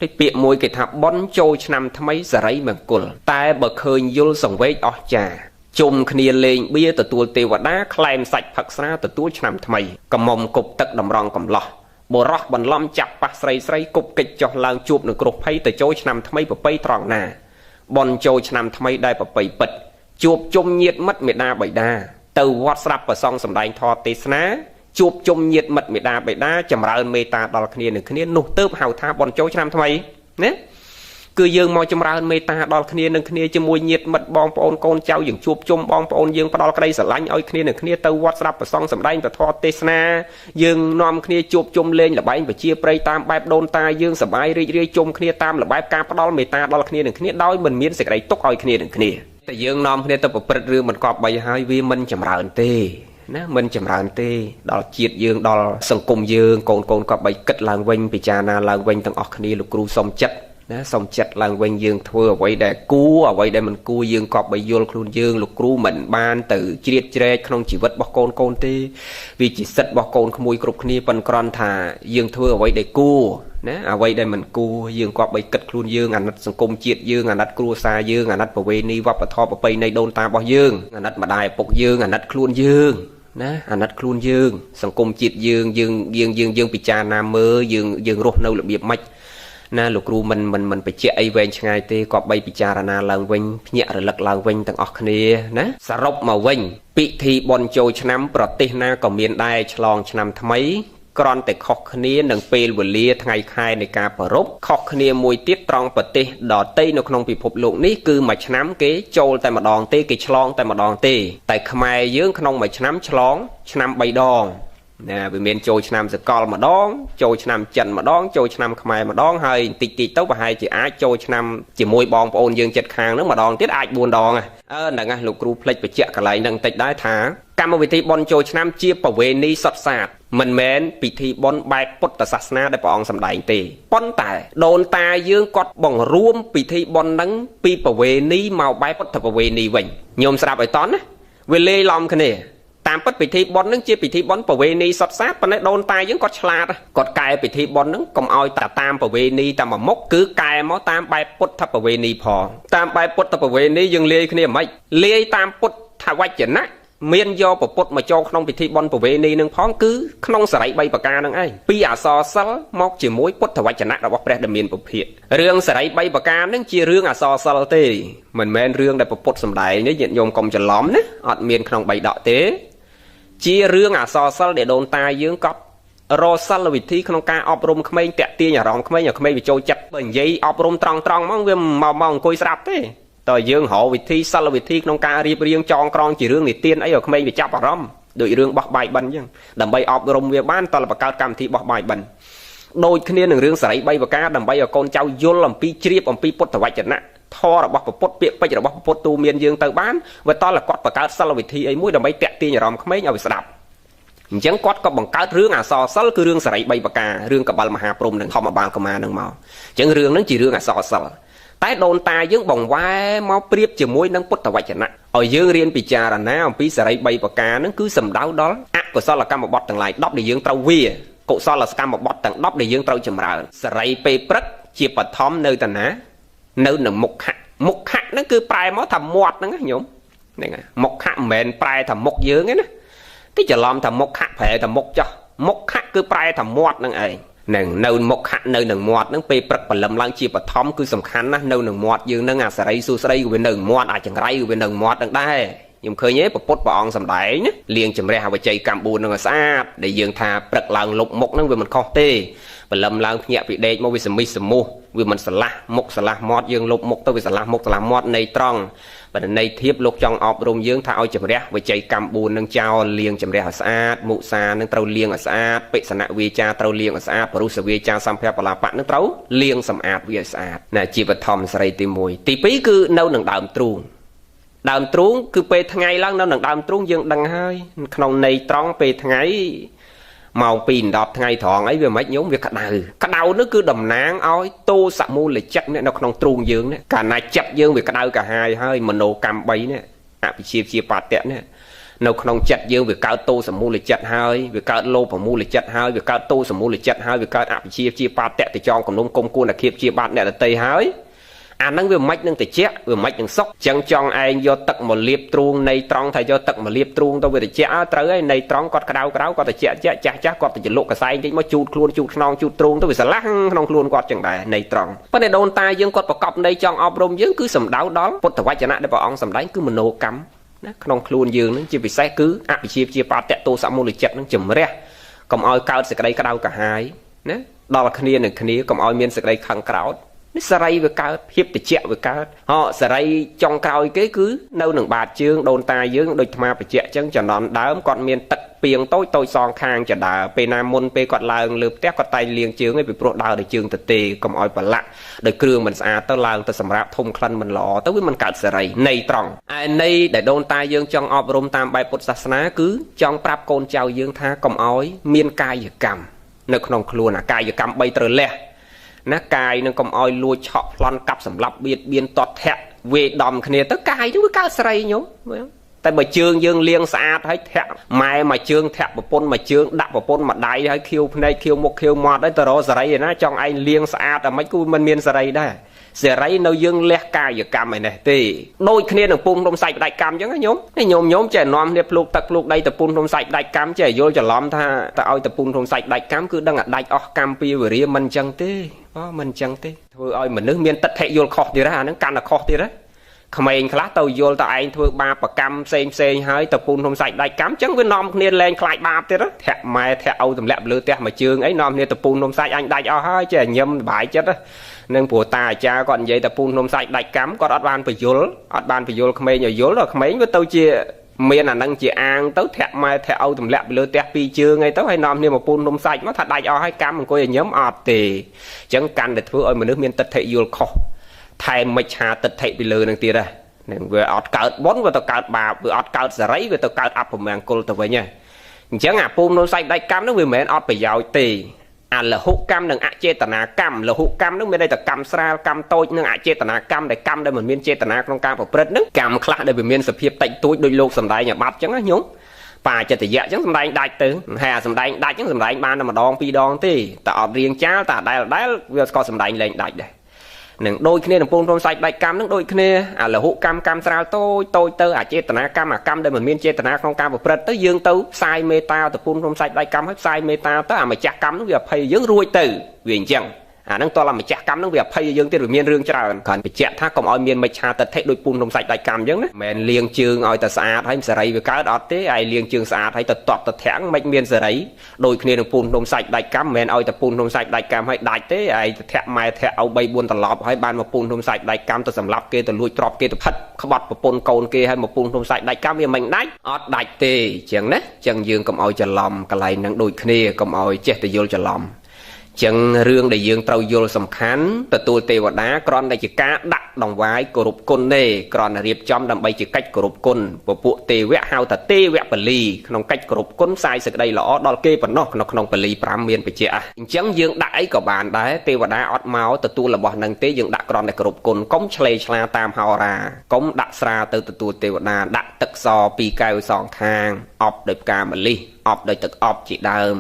ដូចពាក្យមួយគេថាបុណ្យចូលឆ្នាំថ្មីសេរីមង្គលតែបើឃើញយល់សង្វេគអស្ចារ្យជុំគ្នាលេងបៀទទួលទេវតាក្លែមសាច់ផឹកស្រាទទួលឆ្នាំថ្មីកមុំគប់ទឹកតម្រង់កំឡោះបុរសបន្លំចាប់ប៉ះស្រីស្រីគប់កិច្ចចុះឡើងជួបនឹងគ្រោះភ័យទៅចូលឆ្នាំថ្មីប្រពៃត្រង់ណាបុណ្យចូលឆ្នាំថ្មីដែលប្រពៃពិតជួបជុំញាតិមិត្តមេដាបិតាទៅវត្តស្រាប់ប្រសង់សម្ដែងធម៌ទេសនាជួបជុំញាតិមិត្តមេដាបិតាចម្រើនមេត្តាដល់គ្នានឹងគ្នានោះទើបហៅថាបុណ្យចូលឆ្នាំថ្មីណា គឺយើងមកចម្រើនមេត្តាដល់គ្នានឹងគ្នាជាមួយញាតិមិត្តបងប្អូនកូនចៅយើងជួបជុំបងប្អូនយើងផ្ដល់ក្តីស្រឡាញ់ឲ្យគ្នានឹងគ្នាទៅវត្តស្ដាប់ព្រះសង្ឃសម្ដែងពធទេសនាយើងនាំគ្នាជួបជុំលេងល្បែងប្រជាប្រិយតាមបែបដូនតាយើងសប្បាយរីករាយជុំគ្នាតាមល្បែបការផ្ដល់មេត្តាដល់គ្នានឹងគ្នាដោយមិនមានសេចក្តីទុក្ខឲ្យគ្នានឹងគ្នាតែយើងនាំគ្នាទៅប្រព្រឹត្តរឿងមិនគប្បីហើយវាមិនចម្រើនទេណាមិនចម្រើនទេដល់ជាតិយើងដល់សង្គមយើងកូនកូនក៏បីគិតឡើងវិញពិចារណាឡើងវិញទាំងអស់គ្នាលោកគ្រូសុំចិត្តណាសុំចិត្តឡើងវិញយើងធ្វើអ្វីដែលគួរអ្វីដែលមិនគួរយើងក៏បីយល់ខ្លួនយើងលោកគ្រូមិនបានទៅជ្រៀតជ្រែកក្នុងជីវិតរបស់កូនកូនទេវាជាសិទ្ធិរបស់កូនក្មួយគ្រប់គ្នាប៉ុន្តែគ្រាន់ថាយើងធ្វើអ្វីដែលគួរណាអ្វីដែលមិនគួរយើងក៏បីគិតខ្លួនយើងអាណិតសង្គមជាតិយើងអាណិតគ្រួសារយើងអាណិតប្រវេណីវប្បធម៌ប្រពៃណីដូនតារបស់យើងអាណិតម្ដាយឪពុកយើងអាណិតខ្លួនយើងណាអាណិតខ្លួនយើងសង្គមជាតិយើងយើងយើងយើងយើងពិចារណាមើលយើងយើងរស់នៅរបៀបម៉េចណាលោកគ្រូមិនមិនមិនបញ្ជាក់អីវែងឆ្ងាយទេក៏បីពិចារណាឡើងវិញភ្ញាក់រលឹកឡើងវិញទាំងអស់គ្នាណាសរុបមកវិញពិធីបុណ្យចូលឆ្នាំប្រទេសណាក៏មានដែរឆ្លងឆ្នាំថ្មីគ្រាន់តែខុសគ្នានឹងពេលវេលាថ្ងៃខែនៃការប្រារព្ធខុសគ្នាមួយទៀតត្រង់ប្រទេសដទៃនៅក្នុងពិភពលោកនេះគឺមួយឆ្នាំគេចូលតែម្ដងទេគេឆ្លងតែម្ដងទេតែខ្មែរយើងក្នុងមួយឆ្នាំឆ្លងឆ្នាំ3ដងណាវាមានចូលឆ្នាំសកលម្ដងចូលឆ្នាំចិនម្ដងចូលឆ្នាំខ្មែរម្ដងហើយបន្តិចតិចទៅប្រហែលជាអាចចូលឆ្នាំជាមួយបងប្អូនយើងចិត្តខាងហ្នឹងម្ដងទៀតអាច4ដងហ្នឹងណាលោកគ្រូភ្លេចបញ្ជាក់កន្លែងហ្នឹងបន្តិចដែរថាកម្មវិធីបុណ្យចូលឆ្នាំជាប្រវេណីសុទ្ធសាធមិនមែនពិធីបុណ្យបែបពុទ្ធសាសនាដែលព្រះអង្គសម្ដែងទេប៉ុន្តែដូនតាយើងគាត់បង្រួមពិធីបុណ្យហ្នឹងពីប្រវេណីមកបែបពុទ្ធប្រវេណីវិញញោមស្ដាប់ឲ្យតន់ណាវាលាយឡំគ្នាតាមពិតពិធីបុណ្យហ្នឹងជាពិធីបុណ្យប្រវេណីសុទ្ធសាធប៉ុន្តែដូនតាយើងគាត់ឆ្លាតគាត់កែពិធីបុណ្យហ្នឹងកុំឲ្យតែតាមប្រវេណីតាមមួយមុខគឺកែមកតាមបែបពុទ្ធប្រវេណីផងតាមបែបពុទ្ធប្រវេណីយើងលាយគ្នាមិនលាយតាមពុទ្ធវចនៈមានយកពពុទ្ធមកចូលក្នុងពិធីបុណ្យប្រវេណីនឹងផងគឺក្នុងសរី3ប្រការនឹងឯងពីអសរសិល្ប៍មកជាមួយពុទ្ធវចនៈរបស់ព្រះដ៏មានពុភាករឿងសរី3ប្រការនឹងជារឿងអសរសិល្ប៍ទេមិនមែនរឿងដែលពពុទ្ធសម្ដែងទេញាតិញោមកុំច្រឡំណាអត់មានក្នុងបីដកទេជារឿងអសរសិល្ប៍ដែលដូនតាយើងកប់រសិលវិធីក្នុងការអប់រំក្មេងតាក់ទាញអារម្មណ៍ក្មេងឲ្យក្មេងវាចូលចិត្តបើនិយាយអប់រំត្រង់ត្រង់ហ្មងវាមកមកអង្គុយស្រាប់ទេតើយើងរកវិធីសិលវិធីក្នុងការរៀបរៀងចងក្រងជារឿងនិទានអីឲ្យក្មេងវាចាប់អារម្មណ៍ដូចរឿងបោះបាយបិណ្ឌអញ្ចឹងដើម្បីអប់រំវាបានតើបង្កើតកម្មវិធីបោះបាយបិណ្ឌដូចគ្នានឹងរឿងសេរី3ប្រការដើម្បីឲ្យកូនចៅយល់អំពីជ្រាបអំពីពុទ្ធវចនៈធម៌របស់ពុទ្ធពាក្យពេចន៍របស់ពុទ្ធទូមានយើងទៅបានវាតើគាត់បង្កើតសិលវិធីអីមួយដើម្បីតាក់ទាញអារម្មណ៍ក្មេងឲ្យវាស្ដាប់អញ្ចឹងគាត់ក៏បង្កើតរឿងអសរសិល្ប៍គឺរឿងសេរី3ប្រការរឿងកបិលមហាព្រហ្មនិងធម្មបាលកុមារនឹងមកអញ្ចឹងរឿងហ្នឹងជារឿងអសរសិល្ប៍តែដូនតាយើងបង្វែរមកប្រៀបជាមួយនឹងពុទ្ធវចនៈឲ្យយើងរៀនពិចារណាអំពីសេរី3ប្រការហ្នឹងគឺសំដៅដល់អកុសលកម្មបត្តិទាំងឡាយ10ដែលយើងត្រូវវាកុសលកម្មបត្តិទាំង10ដែលយើងត្រូវចម្រើនសេរីពេលព្រឹកជាបឋមនៅតាណានៅនឹងមុខៈមុខៈហ្នឹងគឺប្រែមកថាមាត់ហ្នឹងណាញោមហ្នឹងមុខៈមិនមែនប្រែថាមុខយើងទេណាទីច្រឡំថាមុខៈប្រែថាមុខចោះមុខៈគឺប្រែថាមាត់ហ្នឹងឯងនឹងនៅមុខៈនៅនឹងមាត់ហ្នឹងពេលព្រឹកព្រលឹមឡើងជាបឋមគឺសំខាន់ណាស់នៅនឹងមាត់យើងហ្នឹងអាសេរីសួស្តីក៏វានៅមាត់អាចង្រៃក៏វានៅមាត់ហ្នឹងដែរខ្ញុំឃើញទេពុទ្ធព្រះអង្គសម្ដែងណាលាងជំរះអវជ័យកម្ម4ហ្នឹងឲ្យស្អាតដែលយើងថាព្រឹកឡើងលុបមុខហ្នឹងវាមិនខុសទេព្រលឹមឡើងភ្ញាក់ពីដេកមកវាសមិះសមុះវាមិនស្រឡះមុខស្រឡះមាត់យើងលុបមុខទៅវាស្រឡះមុខស្រឡះមាត់នៃត្រង់បើន័យធៀបលោកចង់អប់រំយើងថាឲ្យជំរះវិជ័យកម្ម4នឹងចោលលាងជំរះឲ្យស្អាតមុសានឹងត្រូវលាងឲ្យស្អាតបិសនវាចាត្រូវលាងឲ្យស្អាតបរុសវាចាសម្ភារបលាបៈនឹងត្រូវលាងសម្អាតវាឲ្យស្អាតណាជាបឋមសេរីទី1ទី2គឺនៅនឹងដើមទ្រូងដើមទ្រូងគឺពេលថ្ងៃឡើងនៅនឹងដើមទ្រូងយើងដឹងហើយក្នុងន័យត្រង់ពេលថ្ងៃម៉ោង2:10ថ្ងៃត្រង់អីវាមិនញោមវាក្តៅក្តៅនោះគឺតំណាងឲ្យទោសមូលចិត្តនេះនៅក្នុងទ្រូងយើងនេះកាលណាចិត្តយើងវាក្តៅកាហាយហើយមโนកម្ម3នេះអភិជាជាបាតៈនេះនៅក្នុងចិត្តយើងវាកើតទោសមូលចិត្តហើយវាកើតលោភមូលចិត្តហើយវាកើតទោសមូលចិត្តហើយវាកើតអភិជាជាបាតៈទៅចងគំនុំគុំគួនអាឃាបជាបាតអ្នកដតីហើយអាហ្នឹងវាមិននឹងតិចវាមិននឹងសុកចឹងចង់ឯងយកទឹកមកលាបទ្រូងនៃត្រង់ថាយកទឹកមកលាបទ្រូងទៅវាតិចត្រូវហើយនៃត្រង់គាត់ក្តៅក្តៅគាត់តិចចាស់ចាស់គាត់ទៅចលុកកសែងតិចមកជូតខ្លួនជូតខ្នងជូតទ្រូងទៅវាស្រឡះក្នុងខ្លួនគាត់ចឹងដែរនៃត្រង់ប៉ុន្តែដូនតាយើងគាត់ប្រកបនៃចង់អប់រំយើងគឺសំដៅដល់ពុទ្ធវចនៈដែលព្រះអង្គសម្ដែងគឺមโนកម្មណាក្នុងខ្លួនយើងនឹងជាពិសេសគឺអភិជាជាបាតៈទោសមូលចិត្តនឹងជំរះកុំឲ្យកើតសេចក្តីក្តៅក្រហាយណាដល់គ្នានឹងគ្នាកុំឲ្យមានសេចក្តីខឹងក្រោធ នេះសេរីវាកើតភាពតិចវាកើតហោសេរីចុងក្រោយគេគឺនៅនឹងបាតជើងដូនតាយើងដូចអាត្មាបច្ចៈចឹងចំណន់ដើមគាត់មានទឹកពីងតូចតូចសងខាងចដើពេលណាមុនពេលគាត់ឡើងលើផ្ទះគាត់តែងលាងជើងឯងពីព្រោះដើរដោយជើងទទេកុំឲ្យប្រឡាក់ដោយគ្រឿងមិនស្អាតទៅឡើងទៅសម្រាប់ធំក្លិនមិនល្អទៅវាមិនកើតសេរីនៃត្រង់ឯនៃដែលដូនតាយើងចង់អប់រំតាមបែបពុទ្ធសាសនាគឺចង់ប្រាប់កូនចៅយើងថាកុំឲ្យមានកាយកម្មនៅក្នុងខ្លួនអាកាយកម្ម3ត្រូវលះណាកាយនឹងកុំឲ្យលួចឆក់ប្លន់កាប់សម្លាប់បៀតបៀនតតធាក់វេដំគ្នាទៅកាយនោះវាកើតសេរីញោមតែបើជើងយើងលាងស្អាតហើយធាក់ម៉ែមួយជើងធាក់ប្រពន្ធមួយជើងដាក់ប្រពន្ធមួយដៃហើយខៀវភ្នែកខៀវមុខខៀវមាត់ហើយទៅរកសេរីឯណាចង់ឯងលាងស្អាតតែមិនគឺមិនមានសេរីដែរសេរីនៅយើងលះកាយកម្មឯនេះទេដូចគ្នានឹងពុំនំសាច់ផ្ដាច់កម្មអញ្ចឹងណាញោមនេះញោមចេះនាំគ្នាភ្លូកទឹកភ្លូកដីទៅពុំនំសាច់ផ្ដាច់កម្មចេះយល់ច្រឡំថាទៅឲ្យទៅពុំនំសាច់ផ្ដាច់កម្មគឺដឹងអាដាច់អស់កម្មពីវរាមិនអញ្ចឹងទេអូមិនអញ្ចឹងទេធ្វើឲ្យមនុស្សមានទិដ្ឋិយល់ខុសទៀតណាអាហ្នឹងកាន់តែខុសទៀតណាក្មេងខ្លះទៅយល់ទៅឯងធ្វើបាបកម្មផ្សេងផ្សេងហើយទៅពូននំសាច់ដាច់កម្មចឹងវានាំគ្នាលែងខ្លាចបាបទៀតធាក់ម៉ែធាក់ឪទម្លាក់លើផ្ទះមួយជើងអីនាំគ្នាទៅពូននំសាច់អញដាច់អស់ហើយចេះញឹមសុបាយចិត្តនឹងព្រោះតាអាចារ្យគាត់និយាយទៅពូននំសាច់ដាច់កម្មគាត់អត់បានបញ្យលអត់បានបញ្យលក្មេងឲ្យយល់ដល់ក្មេងវាទៅជាមានអានឹងជាអាងទៅធាក់ម៉ែធាក់ឪទម្លាក់លើផ្ទះពីរជើងអីទៅហើយនាំគ្នាមកពូននំសាច់មកថាដាច់អស់ហើយកម្មអង្គុយឲ្យញឹមអត់ទេអញ្ចឹងកាន់តែធ្វើឲ្យមនុស្សមានទិដ្ឋិយល់ខុសថែមមិច្ឆាទិដ្ឋិពីលើនឹងទៀតហ្នឹងវាអត់កើតបុណ្យវាទៅកើតបាបវាអត់កើតសេរីវាទៅកើតអពមង្គលទៅវិញហ្នឹងអញ្ចឹងអាពូមនំសាច់ដាច់កម្មហ្នឹងវាមិនមែនអត់ប្រយោជន៍ទេអាលហុកម្មនិងអចេតនាកម្មលហុកម្មហ្នឹងមានន័យថាកម្មស្រាលកម្មតូចនិងអចេតនាកម្មដែលកម្មដែលមិនមានចេតនាក្នុងការប្រព្រឹត្តហ្នឹងកម្មខ្លះដែលវាមានសភាពតិចតួចដូចលោកសំដែងអាបត្តិអញ្ចឹងណាញោមបាចិត្តយៈអញ្ចឹងសំដែងដាច់ទៅហើយអាសំដែងដាច់អញ្ចឹងសំដែងបានតែម្ដងពីរដងទេតែអត់រៀងចាលតែដែលវាក៏សំដែងលែងដាច់ដែរនឹងដូចគ្នានឹងពងព្រមសាច់ដាច់កម្មនឹងដូចគ្នាអាលហុកម្មកម្មស្រាលតូចតូចទៅអាចេតនាកម្មអាកម្មដែលមិនមានចេតនាក្នុងការប្រព្រឹត្តទៅយើងទៅផ្សាយមេត្តាទៅពងព្រមសាច់ដាច់កម្មហើយផ្សាយមេត្តាទៅអាម្ចាស់កម្មនឹងវាអភ័យយើងរួចទៅវាអញ្ចឹងអាហ្នឹងតលអាម្ចាស់កម្មហ្នឹងវាអភ័យយើងទៀតវាមានរឿងច្រើនគ្រាន់បញ្ជាក់ថាកុំឲ្យមានមិច្ឆាទិដ្ឋិដូចពូននំសាច់ដាច់កម្មអញ្ចឹងណាមិនលាងជើងឲ្យតែស្អាតហើយសេរីវាកើតអត់ទេឯលាងជើងស្អាតហើយទៅតប់ទៅធាំងមិនមានសេរីដូចគ្នានឹងពូននំសាច់ដាច់កម្មមិនមែនឲ្យតែពូននំសាច់ដាច់កម្មហើយដាច់ទេឯទៅធាក់ម៉ែធាក់ឪ3 4ត្រឡប់ហើយបានមកពូននំសាច់ដាច់កម្មទៅសម្លាប់គេទៅលួចទ្រព្យគេទៅផិតក្បត់ប្រពន្ធកូនគេហើយមកពូននំសាច់ដាច់កម្មវាមិនដាច់អត់ដាច់ទេអញ្ចឹងណាអញ្ចឹងយើងកុំឲ្យច្រឡំកន្លែងហ្នឹងដូចគ្នាកុំឲ្យចេះតែយល់ច្រឡំចឹងរឿងដែលយើងត្រូវយល់សំខាន់ទទួលទេវតាគ្រាន់តែជាការដាក់ដង្វាយគោរពគុណទេគ្រាន់តែរៀបចំដើម្បីជាកិច្ចគោរពគុណពពួកទេវៈហៅថាទេវពលីក្នុងកិច្ចគោរពគុណផ្សាយសេចក្តីល្អដល់គេប៉ុណ្ណោះក្នុងពលី5មានបច្ចៈអញ្ចឹងយើងដាក់អីក៏បានដែរទេវតាអត់មកទទួលរបស់នឹងទេយើងដាក់គ្រាន់តែគោរពគុណកុំឆ្លេឆ្លាតាមហោរាកុំដាក់ស្រាទៅទទួលទេវតាដាក់ទឹកសពីរកែវសងខាងអប់ដោយផ្កាម្លិះអប់ដោយទឹកអប់ជាដើម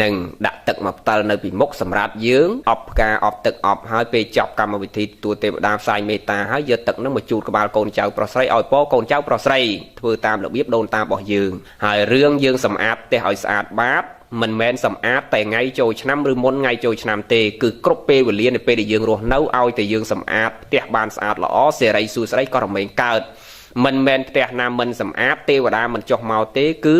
និងដាក់ទឹកមកផ្តិលនៅពីមុខសម្រាប់យើងអប់ផ្កាអប់ទឹកអប់ហើយពេលចប់កម្មវិធីទទួលទេវតាផ្សាយមេត្តាហើយយកទឹកនឹងមកជូតក្បាលកូនចៅប្រុសស្រីឲ្យពរកូនចៅប្រុសស្រីធ្វើតាមរបៀបដូនតារបស់យើងហើយរឿងយើងសម្អាតផ្ទះឲ្យស្អាតបាតមិនមែនសម្អាតតែថ្ងៃចូលឆ្នាំឬមុនថ្ងៃចូលឆ្នាំទេគឺគ្រប់ពេលវេលានៅពេលដែលយើងរស់នៅឲ្យតែយើងសម្អាតផ្ទះបានស្អាតល្អសេរីសួស្តីក៏រមែងកើតមិនមែនផ្ទះណាមិនសម្អាតទេវតាមិនចុះមកទេគឺ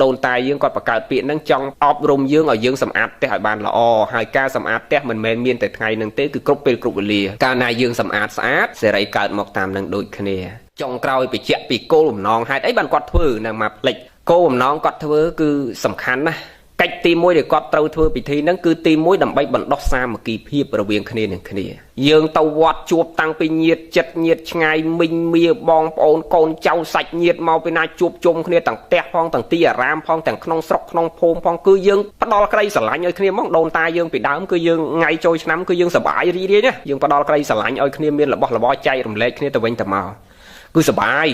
ដូនតាយើងគាត់បង្កើតពាក្យហ្នឹងចង់អប់រំយើងឲ្យយើងសម្អាតផ្ទះឲ្យបានល្អហើយការសម្អាតផ្ទះមិនមែនមានតែថ្ងៃហ្នឹងទេគឺគ្រប់ពេលគ្រប់វេលាកាលណាយើងសម្អាតស្អាតសេរីកើតមកតាមនឹងដូចគ្នាចុងក្រោយបញ្ជាក់ពីគោលបំណងហេតុអីបានគាត់ធ្វើនៅមកផ្លិចគោលបំណងគាត់ធ្វើគឺសំខាន់ណាស់កិច្ចទី1ដែលគាត់ត្រូវធ្វើពិធីហ្នឹងគឺទី1ដើម្បីបណ្ដុះសាមគ្គីភាពរវាងគ្នានឹងគ្នាយើងទៅវត្តជួបតាំងពីញាតិចិត្តញាតិឆ្ងាយមីងមៀបងប្អូនកូនចៅសាច់ញាតិមកពីណាជួបជុំគ្នាទាំងផ្ទះផងទាំងទីអារាមផងទាំងក្នុងស្រុកក្នុងភូមិផងគឺយើងផ្ដល់ក្តីស្រឡាញ់ឲ្យគ្នាហ្មងដូនតាយើងពីដើមគឺយើងថ្ងៃចូលឆ្នាំគឺយើងសប្បាយរីករាយណាយើងផ្ដល់ក្តីស្រឡាញ់ឲ្យគ្នាមានរបស់របរចែករំលែកគ្នាទៅវិញទៅមកគឺសប្បាយ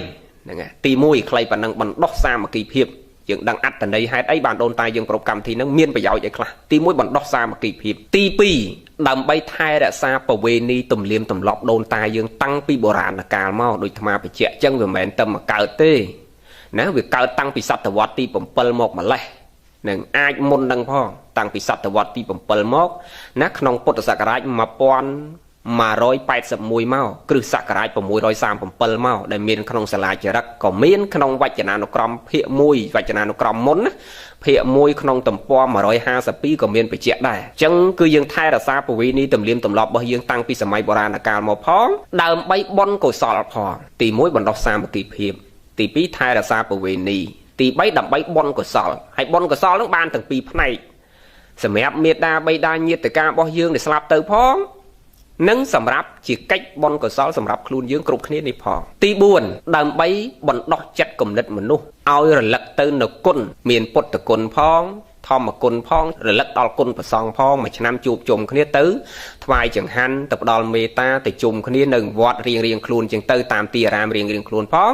ហ្នឹងហើយទី1ខ្លីប៉ុណ្ណឹងបណ្ដុះសាមគ្គីភាពយើងដឹងអត្តន័យហេតុអីបានដូនតាយើងគ្រប់កម្មវិធីហ្នឹងមានប្រយោជន៍អីខ្លះទី1បណ្ដុះសាមគ្គីភាពទី2ដើម្បីថែរក្សាប្រវេណីទំនៀមទម្លាប់ដូនតាយើងតាំងពីបុរាណកាលមកដូចអាត្មាបញ្ជាក់ចឹងវាមិនមែនតែមកកើតទេណាវាកើតតាំងពីសតវត្សទី7មកម្លេះនឹងអាចមុននឹងផងតាំងពីសតវត្សទី7មកណាក្នុងពុទ្ធសករាជ 181មកគ្រិស្តសករាជ637មកដែលមានក្នុងសាលាចរិកក៏មានក្នុងវចនានុក្រមភាគ1វចនានុក្រមមុនណាភាគ1ក្នុងទំព័រ152ក៏មានបញ្ជាក់ដែរអញ្ចឹងគឺយើងថែរក្សាប្រវេណីទំនៀមទម្លាប់របស់យើងតាំងពីសម័យបុរាណកាលមកផងដើម្បីបុណ្យកុសលផងទី1បណ្ដោះសាមគ្គីភាពទី2ថែរក្សាប្រវេណីទី3ដើម្បីបុណ្យកុសលហើយបុណ្យកុសលនឹងបានទាំងពីរផ្នែកសម្រាប់មេដាបៃតាញាតិការបស់យើងដែលស្លាប់ទៅផងនិងសម្រាប់ជាកិច្ចបុណ្យកុសលសម្រាប់ខ្លួនយើងគ្រប់គ្នានេះផងទី4ដើម្បីបណ្ដោះចិត្តគំនិតមនុស្សឲ្យរលឹកទៅនៅគុណមានពុទ្ធគុណផងធម្មគុណផងរលឹកដល់គុណព្រះសង្ឃផងមួយឆ្នាំជួបជុំគ្នាទៅថ្វាយចង្ហាន់ទៅផ្ដល់មេត្តាទៅជុំគ្នានៅវត្តរៀងរៀងខ្លួនជាងទៅតាមទីអារាមរៀងរៀងខ្លួនផង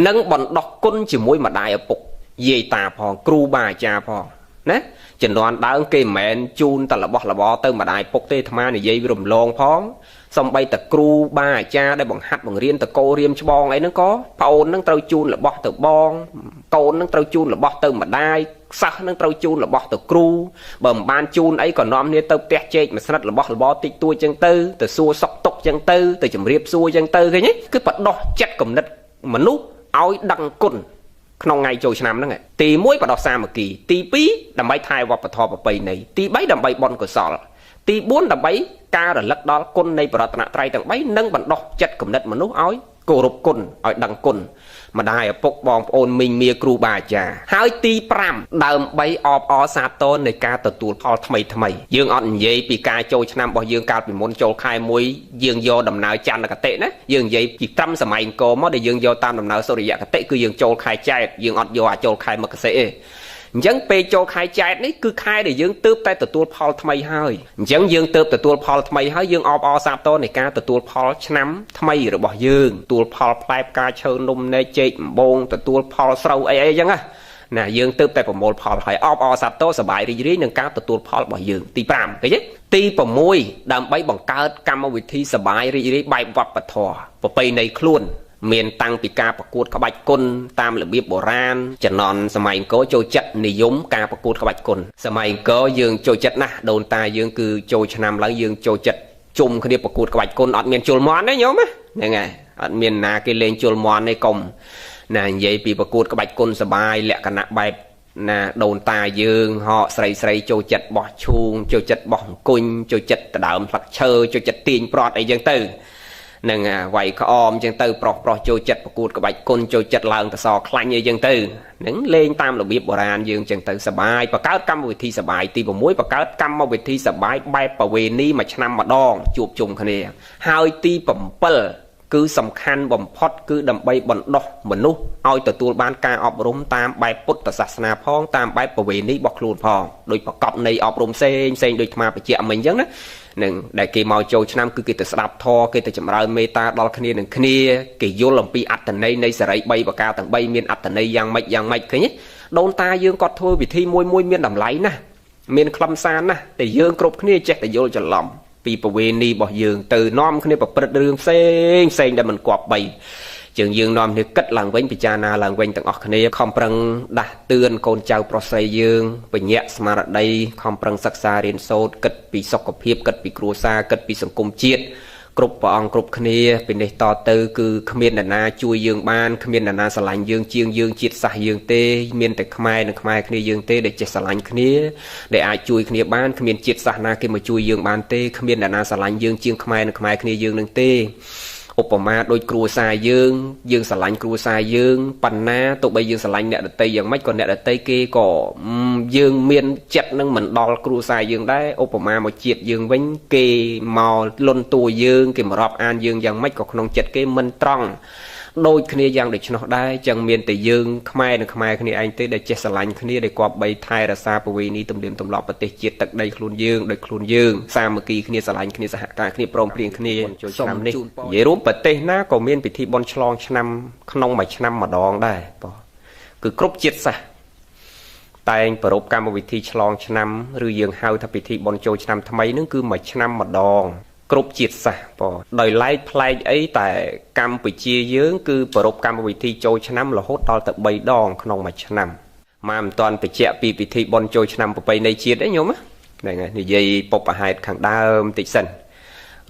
និងបណ្ដោះគុណជាមួយម្ដាយឪពុកយាយតាផងគ្រូបាអាចារ្យផងណាជំនាន់ដើមគេមិនមែនជូនតែរបស់របរទៅម្ដាយពុកទេអាត្មានិយាយរំលងផងសំបីតែគ្រូបាអាចារ្យដែលបង្ហាត់បង្រៀនតកោរៀមច្បងអីហ្នឹងក៏ប្អូនហ្នឹងត្រូវជូនរបស់ទៅបងកូនហ្នឹងត្រូវជូនរបស់ទៅម្ដាយសិស្សហ្នឹងត្រូវជូនរបស់ទៅគ្រូបើមិនបានជូនអីក៏នាំគ្នាទៅផ្ទះជែកមួយស្និតរបស់របរតិចតួចចឹងទៅទៅសួរសុខទុក្ខចឹងទៅទៅជម្រាបសួរចឹងទៅឃើញទេគឺបដោះចិត្តគំនិតមនុស្សឲ្យដឹងគុណក្នុងថ្ងៃចូលឆ្នាំហ្នឹងទី1បដោះសាមគ្គីទី2ដើម្បីថែវប្បធម៌ប្រពៃណីទី3ដើម្បីបុណ្យកុសលទី4ដើម្បីការរលឹកដល់គុណនៃប្រតនត្រ័យទាំង3និងបណ្ដោះចិត្តគំនិតមនុស្សឲ្យគោរពគុណឲ្យដឹងគុណម្ដាយឪពុកបងប្អូនមីងមាគ្រូបាអាចារ្យហើយទី5ដើម្បីអបអរសាទរនៃការទទួលផលថ្មីថ្មីយើងអត់និយាយពីការចូលឆ្នាំរបស់យើងកាលពីមុនចូលខែ1យើងយកដំណើរចន្ទគតិណាយើងនិយាយពីត្រឹមសម័យអង្គរមកដែលយើងយកតាមដំណើរសុរិយគតិគឺយើងចូលខែចែកយើងអត់យកអាចចូលខែមកសិទេអញ្ចឹងពេលចូលខែចែកនេះគឺខែដែលយើងទើបតែទទួលផលថ្មីហើយអញ្ចឹងយើងទើបទទួលផលថ្មីហើយយើងអបអរសាទរនៃការទទួលផលឆ្នាំថ្មីរបស់យើងទទួលផលផ្លែផ្កាឈើនំនែកចេកអំបូងទទួលផលស្រូវអីអីចឹងណាយើងទើបតែប្រមូលផលហើយអបអរសាទរសប្បាយរីករាយនឹងការទទួលផលរបស់យើងទី5ឃើញទេទី6ដើម្បីបង្កើតកម្មវិធីសប្បាយរីករាយបែបវប្បធម៌ប្រពៃណីខ្លួនមានតាំងពីការប្រកួតក្បាច់គុណតាមរបៀបបុរាណជំនាន់សម័យអង្គរចូលចិត្តនិយមការប្រកួតក្បាច់គុណសម័យអង្គរយើងចូលចិត្តណាស់ដូនតាយើងគឺចូលឆ្នាំឡើងយើងចូលចិត្តជុំគ្នាប្រកួតក្បាច់គុណអត់មានជុលមាន់ទេញោមហ្នឹងហើយអត់មានណាគេលេងជុលមាន់ទេកុំណានិយាយពីប្រកួតក្បាច់គុណសបាយលក្ខណៈបែបណាដូនតាយើងហកស្រីស្រីចូលចិត្តបោះឈូងចូលចិត្តបោះអង្គុញចូលចិត្តដដើមផ្លឹកឈើចូលចិត្តទាញប្រត់អីចឹងទៅនឹងវាយក្អមចឹងទៅប្រុសប្រុសចូលចិត្តប្រកួតក្បាច់គុណចូលចិត្តឡើងតសខ្លាញ់អីចឹងទៅនឹងលេងតាមរបៀបបុរាណយើងចឹងទៅសបាយបង្កើតកម្មវិធីសបាយទី6បង្កើតកម្មវិធីសបាយបែបប្រវេណីមួយឆ្នាំម្ដងជួបជុំគ្នាហើយទី7គឺសំខាន់បំផុតគឺដើម្បីបណ្ដោះមនុស្សឲ្យទទួលបានការអប់រំតាមបែបពុទ្ធសាសនាផងតាមបែបប្រវេណីរបស់ខ្លួនផងដោយប្រកបនៃអប់រំផ្សេងផ្សេងដូចអាត្មាបញ្ជាក់មិញអញ្ចឹងណានឹងដែលគេមកចូលឆ្នាំគឺគេទៅស្ដាប់ធម៌គេទៅចម្រើនមេត្តាដល់គ្នានឹងគ្នាគេយល់អំពីអត្ថន័យនៃសេរី3ប្រការទាំង3មានអត្ថន័យយ៉ាងម៉េចយ៉ាងម៉េចឃើញទេដូនតាយើងគាត់ធ្វើពិធីមួយមួយមានតម្លៃណាស់មានខ្លឹមសារណាស់តែយើងគ្រប់គ្នាចេះតែយល់ច្រឡំពីប្រវេណីរបស់យើងទៅនាំគ្នាប្រព្រឹត្តរឿងផ្សេងផ្សេងដែលមិនគប្បីជាងយើងនាំគ្នាគិតឡើងវិញពិចារណាឡើងវិញទាំងអស់គ្នាខំប្រឹងដាស់តឿនកូនចៅប្រុសស្រីយើងបញ្ញាស្មារតីខំប្រឹងសិក្សារៀនសូត្រគិតពីសុខភាពគិតពីគ្រួសារគិតពីសង្គមជាតិគ្រប់ព្រះអង្គគ្រប់គ្នាពីនេះតទៅគឺគ្មាននរណាជួយយើងបានគ្មាននរណាស្រឡាញ់យើងជាងយើងជាតិសាសន៍យើងទេមានតែខ្មែរនិងខ្មែរគ្នាយើងទេដែលចេះស្រឡាញ់គ្នាដែលអាចជួយគ្នាបានគ្មានជាតិសាសន៍ណាគេមកជួយយើងបានទេគ្មាននរណាស្រឡាញ់យើងជាងខ្មែរនិងខ្មែរគ្នាយើងនឹងទេឧបមាដូចគ្រួសារយើងយើងស្រឡាញ់គ្រួសារយើងប៉ុណ្ណាទោះបីយើងស្រឡាញ់អ្នកដទៃយ៉ាងម៉េចក៏អ្នកដទៃគេក៏យើងមានចិត្តនឹងមិនដល់គ្រួសារយើងដែរឧបមាមកជាតិយើងវិញគេមកលន់តួយើងគេមករាប់អានយើងយ៉ាងម៉េចក៏ក្នុងចិត្តគេមិនត្រង់ដូចគ្នាយ៉ាងដូច្នោះដែរចឹងមានតែយើងខ្មែរនិងខ្មែរគ្នាឯងទេដែលចេះស្រឡាញ់គ្នាដែលគប្បីថែរក្សាប្រវេណីទំនៀមទម្លាប់ប្រទេសជាតិទឹកដីខ្លួនយើងដោយខ្លួនយើងសាមគ្គីគ្នាស្រឡាញ់គ្នាសហការគ្នាព្រមព្រៀងគ្នាចូលឆ្នាំនេះនិយាយរួមប្រទេសណាក៏មានពិធីបុណ្យឆ្លងឆ្នាំក្នុងមួយឆ្នាំម្ដងដែរបងគឺគ្រប់ជាតិសាសន៍តែងប្រារព្ធកម្មវិធីឆ្លងឆ្នាំឬយើងហៅថាពិធីបុណ្យចូលឆ្នាំថ្មីនឹងគឺមួយឆ្នាំម្ដងគ្រប់ជាតិសាសន៍បងដោយឡែកប្លែកអីតែកម្ពុជាយើងគឺប្រារព្ធកម្មវិធីចូលឆ្នាំរហូតដល់ទៅ3ដងក្នុងមួយឆ្នាំមកមិនទាន់បញ្ជាក់ពីពិធីបុណ្យចូលឆ្នាំប្រពៃណីជាតិទេញោមហ្នឹងហើយនិយាយពុបហេតុខាងដើមតិចសិន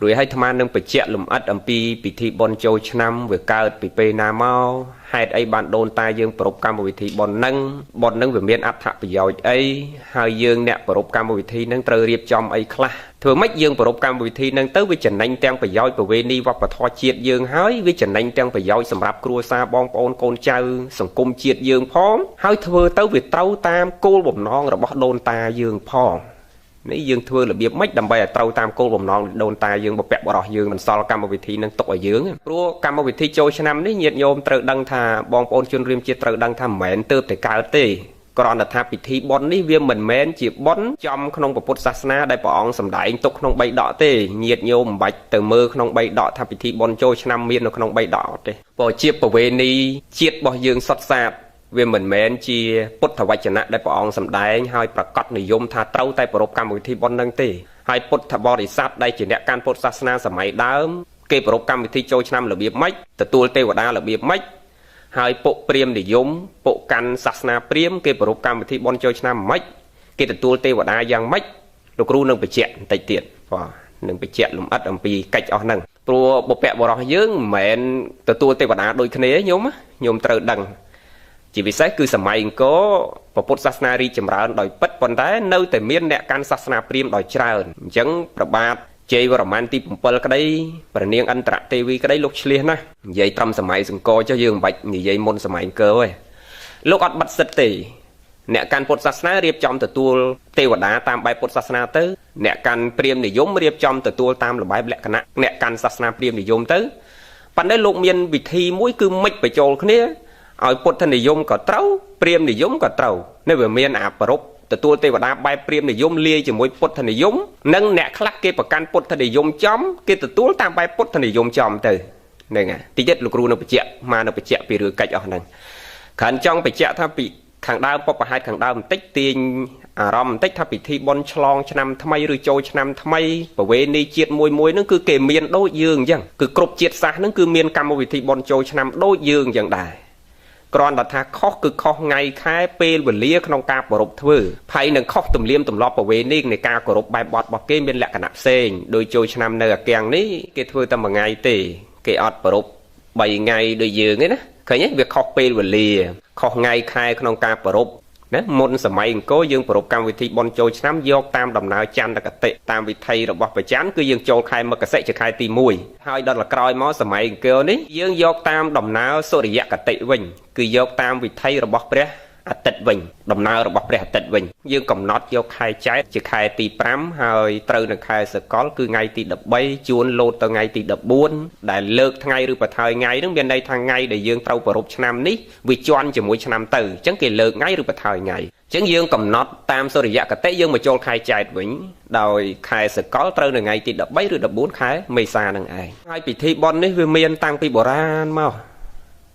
រួចហើយអាត្មានឹងបញ្ជាក់លម្អិតអំពីពិធីបុណ្យចូលឆ្នាំវាកើតពីពេលណាមកហេតុអីបានដូនតាយើងប្រារព្ធកម្មវិធីបុណ្យហ្នឹងបុណ្យហ្នឹងវាមានអត្ថប្រយោជន៍អីហើយយើងអ្នកប្រារព្ធកម្មវិធីហ្នឹងត្រូវរៀបចំអីខ្លះធ្វើម៉េចយើងប្រារព្ធកម្មវិធីហ្នឹងទៅវាចំណេញទាំងប្រយោជន៍ប្រវេណីវប្បធម៌ជាតិយើងហើយវាចំណេញទាំងប្រយោជន៍សម្រាប់គ្រួសារបងប្អូនកូនចៅសង្គមជាតិយើងផងហើយធ្វើទៅវាត្រូវតាមគោលបំណងរបស់ដូនតាយើងផងនេះយើងធ្វើរបៀបម៉េចដើម្បីឲ្យត្រូវតាមគោលបំណងដូនតាយើងបពៈបរោះយើងមិនសល់កម្មវិធីនឹងទុកឲ្យយើងព្រោះកម្មវិធីចូលឆ្នាំនេះញាតិញោមត្រូវដឹងថាបងប្អូនជនរួមជាតិត្រូវដឹងថាមិនមែនទើបតែកើតទេគ្រាន់តែថាពិធីបុណ្យនេះវាមិនមែនជាបុណ្យចំក្នុងពុទ្ធសាសនាដែលព្រះអង្គសម្ដែងទុកក្នុងបីដកទេញាតិញោមមិនបាច់ទៅមើលក្នុងបីដកថាពិធីបុណ្យចូលឆ្នាំមាននៅក្នុងបីដកអត់ទេព្រោះជាប្រវេណីជាតិរបស់យើងសុទ្ធសាធវាមិនមែនជាពុទ្ធវចនៈដែលព្រះអង្គសម្ដែងហើយប្រកាសនិយមថាត្រូវតែប្រារព្ធកម្មវិធីបុណ្យនឹងទេហើយពុទ្ធបរិស័ទដែលជាអ្នកកាន់ពុទ្ធសាសនាសម័យដើមគេប្រារព្ធកម្មវិធីចូលឆ្នាំរបៀបម៉េចទទួលទេវតារបៀបម៉េចហើយពួកព្រាហ្មណ៍និយមពួកកាន់សាសនាព្រាហ្មណ៍គេប្រារព្ធកម្មវិធីបុណ្យចូលឆ្នាំម៉េចគេទទួលទេវតាយ៉ាងម៉េចលោកគ្រូនឹងបញ្ជាក់បន្តិចទៀតបាទនឹងបញ្ជាក់លម្អិតអំពីកិច្ចអស់ហ្នឹងព្រោះបុព្វបុរសយើងមិនមែនទទួលទេវតាដូចគ្នាទេញោមត្រូវដឹងជាពិសេសគឺសម័យអង្គរពុទ្ធសាសនារីកចម្រើនដោយពិតប៉ុន្តែនៅតែមានអ្នកកាន់សាសនាព្រាហ្មណ៍ដោយច្រើនអញ្ចឹងព្រះបាទជ័យវរ្ម័នទី7ក្តីព្រះនាងឥន្ទ្រទេវីក្តីលោកឆ្លៀសណាស់និយាយត្រឹមសម័យសង្គរចុះយើងមិនបាច់និយាយមុនសម័យអង្គរទេលោកអត់បិទសិទ្ធទេអ្នកកាន់ពុទ្ធសាសនារៀបចំទទួលទេវតាតាមបែបពុទ្ធសាសនាទៅអ្នកកាន់ព្រាហ្មណ៍និយមរៀបចំទទួលតាមរបៀបលក្ខណៈអ្នកកាន់សាសនាព្រាហ្មណ៍និយមទៅប៉ុន្តែលោកមានវិធីមួយគឺមិនបញ្ចូលគ្នាឲ្យពុទ្ធនិយមក៏ត្រូវព្រាហ្មណ៍និយមក៏ត្រូវនេះវាមានអាប្រពទទួលទេវតាបែបព្រាហ្មណ៍និយមលាយជាមួយពុទ្ធនិយមនិងអ្នកខ្លះគេប្រកាន់ពុទ្ធនិយមចំគេទទួលតាមបែបពុទ្ធនិយមចំទៅហ្នឹងហើយតិចទៀតលោកគ្រូនៅបញ្ជាក់មកនៅបញ្ជាក់ពីរឿងកិច្ចអស់ហ្នឹងគ្រាន់ចង់បញ្ជាក់ថាពីខាងដើមពពហេតុខាងដើមបន្តិចទាញអារម្មណ៍បន្តិចថាពិធីបុណ្យឆ្លងឆ្នាំថ្មីឬចូលឆ្នាំថ្មីប្រវេណីជាតិមួយមួយហ្នឹងគឺគេមានដូចយើងអញ្ចឹងគឺគ្រប់ជាតិសាសន៍ហ្នឹងគឺមានកម្មវិធីបុណ្យចូលឆ្នាំដូចយើងអញ្ចឹងដែរគ្រាន់តែថាខុសគឺខុសថ្ងៃខែពេលវេលាក្នុងការប្រារព្ធធ្វើហើយនឹងខុសទំនៀមទម្លាប់ប្រវេណីនៃការគោរពបែបបទរបស់គេមានលក្ខណៈផ្សេងដោយចូលឆ្នាំនៅអាគាំងនេះគេធ្វើតែមួយថ្ងៃទេគេអត់ប្រារព្ធ3ថ្ងៃដូចយើងទេណាឃើញទេវាខុសពេលវេលាខុសថ្ងៃខែក្នុងការប្រារព្ធណាមុនសម័យអង្គរយើងប្រារព្ធកម្មវិធីបុណ្យចូលឆ្នាំយកតាមដំណើរចន្ទគតិតាមវិធីរបស់ព្រះច័ន្ទគឺយើងចូលខែមកសិជាខែទី1ហើយដល់ក្រោយមកសម័យអង្គរនេះយើងយកតាមដំណើរសុរិយគតិវិញគឺយកតាមវិធីរបស់ព្រះអាទិត្យវិញដំណើររបស់ព្រះអាទិត្យវិញយើងកំណត់យកខែចែត្រជាខែទី5ហើយត្រូវនឹងខែសកលគឺថ្ងៃទី13ជួនលោតទៅថ្ងៃទី14ដែលលើកថ្ងៃឬបន្ថយថ្ងៃហ្នឹងមានន័យថាថ្ងៃដែលយើងត្រូវប្រារព្ធឆ្នាំនេះវាជាន់ជាមួយឆ្នាំទៅអញ្ចឹងគេលើកថ្ងៃឬបន្ថយថ្ងៃអញ្ចឹងយើងកំណត់តាមសុរិយគតិយើងមកចូលខែចែត្រវិញដោយខែសកលត្រូវនៅថ្ងៃទី13ឬ14ខែមេសានឹងឯងហើយពិធីបុណ្យនេះវាមានតាំងពីបុរាណមក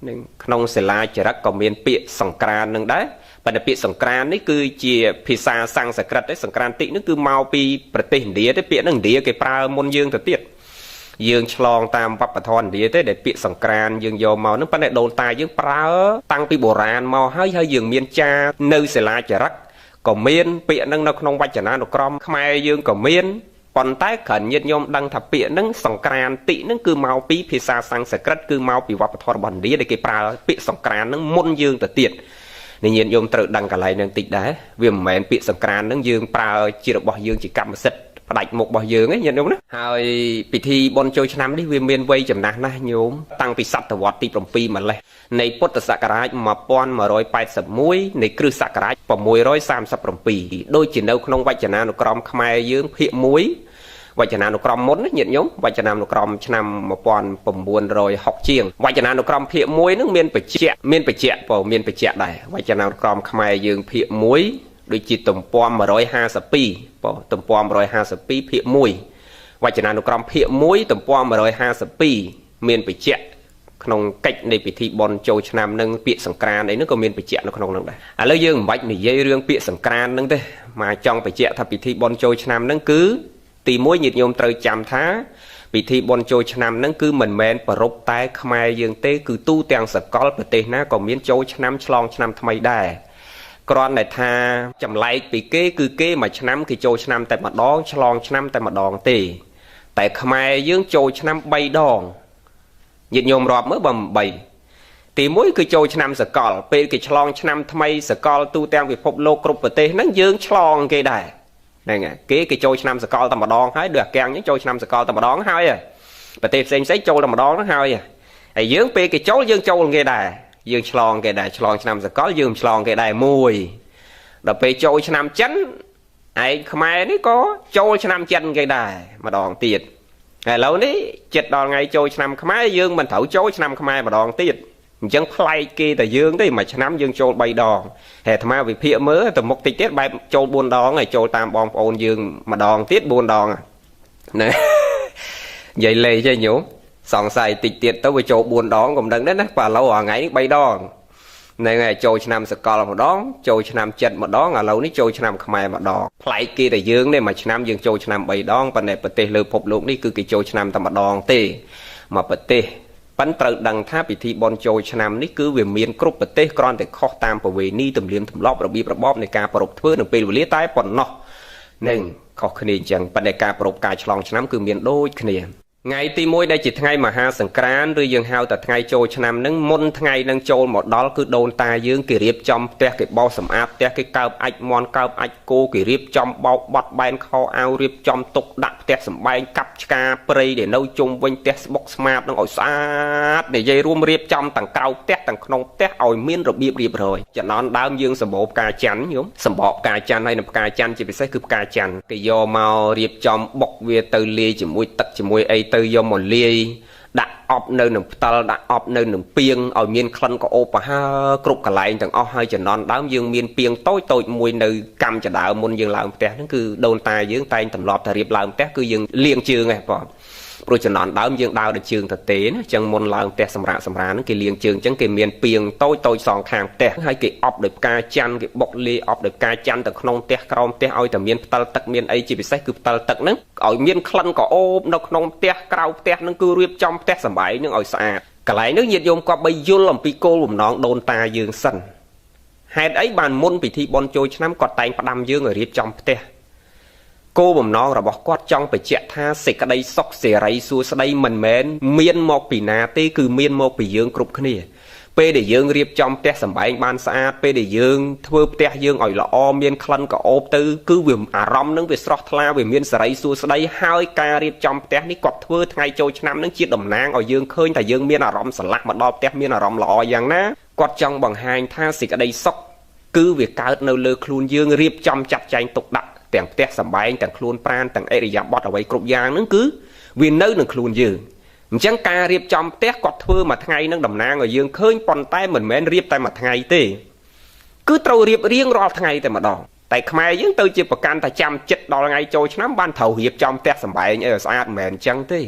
នឹងក្នុងសិលាចារឹកក៏មានពាក្យសង្ក្រាននឹងដែរប៉ុន្តែពាក្យសង្ក្រាននេះគឺជាភាសាសំស្ក្រឹតទេសង្ក្រានតិនេះគឺមកពីប្រទេសឥណ្ឌាទេពាក្យហ្នឹងឥណ្ឌាគេប្រើមុនយើងទៅទៀតយើងឆ្លងតាមវប្បធម៌ឥណ្ឌាទេដែលពាក្យសង្ក្រានយើងយកមកហ្នឹងប៉ុន្តែដូនតាយើងប្រើតាំងពីបុរាណមកហើយហើយយើងមានចារនៅសិលាចារឹកក៏មានពាក្យហ្នឹងនៅក្នុងវចនានុក្រមខ្មែរយើងក៏មានប៉ុន្តែគ្រាន់ញាតិញោមដឹងថាពាក្យហ្នឹងសង្ក្រានតិហ្នឹងគឺមកពីភាសាសំស្ក្រឹតគឺមកពីវប្បធម៌របស់ឥណ្ឌាដែលគេប្រើពាក្យសង្ក្រានហ្នឹងមុនយើងទៅទៀតនេះញាតិញោមត្រូវដឹងកន្លែងហ្នឹងតិចដែរវាមិនមែនពាក្យសង្ក្រានហ្នឹងយើងប្រើជារបស់យើងជាកម្មសិទ្ធិផ្ដាច់មុខរបស់យើងឯងញាតិញោមណាហើយពិធីបុណ្យចូលឆ្នាំនេះវាមានវ័យចំណាស់ណាស់ញោមតាំងពីសតវត្សទី7ម្លេះនៃពុទ្ធសករាជ1181នៃគ្រិស្តសករាជ637ដូចជានៅក្នុងវចនានុក្រមខ្មែរយើងភាគ1វចនានុក្រមមុនណាញាតិញោមវចនានុក្រមឆ្នាំ1960ជាងវចនានុក្រមភាគ1ហ្នឹងមានបញ្ជាក់មានបញ្ជាក់បើមានបញ្ជាក់ដែរវចនានុក្រមខ្មែរយើងភាគ1ដូចជាទំព័រ152បើទំព័រ152ភាគ1វចនានុក្រមភាគ1ទំព័រ152មានបញ្ជាក់ក្នុងកិច្ចនៃពិធីបុណ្យចូលឆ្នាំនឹងពាក្យសង្ក្រានអីហ្នឹងក៏មានបញ្ជាក់នៅក្នុងហ្នឹងដែរឥឡូវយើងមិនបាច់និយាយរឿងពាក្យសង្ក្រានហ្នឹងទេមកចង់បញ្ជាក់ថាពិធីបុណ្យចូលឆ្នាំហ្នឹងគឺទី1ញាតិញោមត្រូវចាំថាពិធីបុណ្យចូលឆ្នាំហ្នឹងគឺមិនមែនប្រារព្ធតែខ្មែរយើងទេគឺទូទាំងសកលប្រទេសណាក៏មានចូលឆ្នាំឆ្លងឆ្នាំថ្មីដែរគ្រាន់តែថាចម្លែកពីគេគឺគេមួយឆ្នាំគេចូលឆ្នាំតែម្ដងឆ្លងឆ្នាំតែម្ដងទេ តែខ្មែរយើងចូលឆ្នាំ3ដងញាតិញោមរាប់មើលបើ8ទី1គឺចូលឆ្នាំសកលពេលគេឆ្លងឆ្នាំថ្មីសកលទូទាំងពិភពលោកគ្រប់ប្រទេសហ្នឹងយើងឆ្លងគេដែរហ្នឹងហើយគេចូលឆ្នាំសកលតែម្ដងហើយដូចអាកាំងហ្នឹងចូលឆ្នាំសកលតែម្ដងហើយប្រទេសផ្សេងផ្សេងចូលតែម្ដងហ្នឹងហើយហើយយើងពេលគេចូលយើងចូលគេដែរយើងឆ្លងគេដែរឆ្លងឆ្នាំសកលយើងឆ្លងគេដែរមួយដល់ពេលចូលឆ្នាំចិនឯងខ្មែរនេះក៏ចូលឆ្នាំចិនគេដែរម្ដងទៀតហើយឥឡូវនេះចិត្តដល់ថ្ងៃចូលឆ្នាំខ្មែរយើងមិនត្រូវចូលឆ្នាំខ្មែរម្ដងទៀតអញ្ចឹងប្លែកគេតែយើងទេមួយឆ្នាំយើងចូល3ដងហើយអាត្មាវិភាគមើលទៅមុខតិចទៀតបែបចូល4ដងហើយចូលតាមបងប្អូនយើងម្ដងទៀត4ដងណានិយាយលេងទេញោមសង្ស័យតិចទៀតទៅវាចូល4ដងកុំដឹងដែរណាបាទឥឡូវថ្ងៃនេះ3ដងហ្នឹងហើយចូលឆ្នាំសកលម្ដងចូលឆ្នាំចិត្តម្ដងឥឡូវនេះចូលឆ្នាំខ្មែរម្ដងប្លែកគេតែយើងទេមួយឆ្នាំយើងចូលឆ្នាំ3ដងប៉ុន្តែប្រទេសលើពិភពលោកនេះគឺគេចូលឆ្នាំតែម្ដងទេមកប្រទេសប៉ុន្តែត្រូវដឹងថាពិធីបុណ្យចូលឆ្នាំនេះគឺវាមានគ្រប់ប្រទេសគ្រាន់តែខុសតាមប្រវេណីទំនៀមទម្លាប់របៀបរបបនៃការប្រារព្ធធ្វើនៅពេលវេលាតែប៉ុណ្ណោះនឹងខុសគ្នាអញ្ចឹងប៉ុន្តែការប្រារព្ធការឆ្លងឆ្នាំគឺមានដូចគ្នាថ្ងៃទី1ដែលជាថ្ងៃមហាសង្ក្រាន្តឬយើងហៅថាថ្ងៃចូលឆ្នាំនឹងមុនថ្ងៃនឹងចូលមកដល់គឺដូនតាយើងគេរៀបចំផ្ទះគេបោសសម្អាតផ្ទះគេកើបអាចមន់កើបអាចគោគេរៀបចំបោកបត់បែនខោអាវរៀបចំទុកដាក់ផ្ទះសម្បែងកាប់ឆ្កាព្រៃដែលនៅជុំវិញផ្ទះស្បុកស្មាតនឹងឲ្យស្អាតនិយាយរួមរៀបចំទាំងក្រៅផ្ទះទាំងក្នុងផ្ទះឲ្យមានរបៀបរៀបរយចំណន់ដើមយើងសម្បូរផ្កាច័ន្ទញោមសម្បកផ្កាច័ន្ទហើយនឹងផ្កាច័ន្ទជាពិសេសគឺផ្កាច័ន្ទគេយកមករៀបចំបុកវាទៅលាយជាមួយទឹកជាមួយអីទៅយកមកលាយដាក់អប់នៅនឹងផ្តិលដាក់អប់នៅនឹងពាងឲ្យមានក្លិនក្រអូបប្រហើគ្រប់កន្លែងទាំងអស់ហើយចំណន់ដើមយើងមានពាងតូចតូចមួយនៅកម្មចដើមុនយើងឡើងផ្ទះហ្នឹងគឺដូនតាយើងតែងទម្លាប់ថារៀបឡើងផ្ទះគឺយើងលាងជើងឯងបងព្រោះចំណន់ដើមយើងដើរដោយជើងទទេណាអញ្ចឹងមុនឡើងផ្ទះសម្រាប់សម្រានហ្នឹងគេលាងជើងអញ្ចឹងគេមានពាងតូចតូចសងខាងផ្ទះហើយគេអប់ដោយផ្កាច័ន្ទគេបុកលាយអប់ដោយផ្កាច័ន្ទទៅក្នុងផ្ទះក្រោមផ្ទះឲ្យតែមានផ្តិលទឹកមានអីជាពិសេសគឺផ្តិលទឹកហ្នឹងឲ្យមានក្លិនក្រអូបនៅក្នុងផ្ទះក្រៅផ្ទះហ្នឹងគឺរៀបចំផ្ទះសម្បែងហ្នឹងឲ្យស្អាតកន្លែងហ្នឹងញាតិញោមក៏បីយល់អំពីគោលបំណងដូនតាយើងសិនហេតុអីបានមុនពិធីបុណ្យចូលឆ្នាំគាត់តែងផ្ដាំយើងឲ្យរៀបចំផ្ទះគោលបំណងរបស់គាត់ចង់បញ្ជាក់ថាសេចក្តីសុខសេរីសួស្តីមិនមែនមានមកពីណាទេគឺមានមកពីយើងគ្រប់គ្នាពេលដែលយើងរៀបចំផ្ទះសម្បែងបានស្អាតពេលដែលយើងធ្វើផ្ទះយើងឲ្យល្អមានក្លិនក្រអូបទៅគឺវាអារម្មណ៍នឹងវាស្រស់ថ្លាវាមានសេរីសួស្តីហើយការរៀបចំផ្ទះនេះគាត់ធ្វើថ្ងៃចូលឆ្នាំនឹងជាតំណាងឲ្យយើងឃើញថាយើងមានអារម្មណ៍ស្រឡះមកដល់ផ្ទះមានអារម្មណ៍ល្អយ៉ាងណាគាត់ចង់បង្ហាញថាសេចក្តីសុខគឺវាកើតនៅលើខ្លួនយើងរៀបចំចាត់ចែងទុកដាក់ទាំងផ្ទះសម្បែងទាំងខ្លួនប្រាណទាំងអរិយាបថអ្វីគ្រប់យ៉ាងហ្នឹងគឺវានៅនឹងខ្លួនយើងអញ្ចឹងការរៀបចំផ្ទះគាត់ធ្វើមួយថ្ងៃនឹងតំណាងឲ្យយើងឃើញប៉ុន្តែមិនមែនរៀបតែមួយថ្ងៃទេគឺត្រូវរៀបរៀងរាល់ថ្ងៃតែម្ដងតែខ្មែរយើងទៅជាប្រកាន់តែចាំចិត្តដល់ថ្ងៃចូលឆ្នាំបានត្រូវរៀបចំផ្ទះសម្បែងឲ្យស្អាតមិនមែនអញ្ចឹងទេ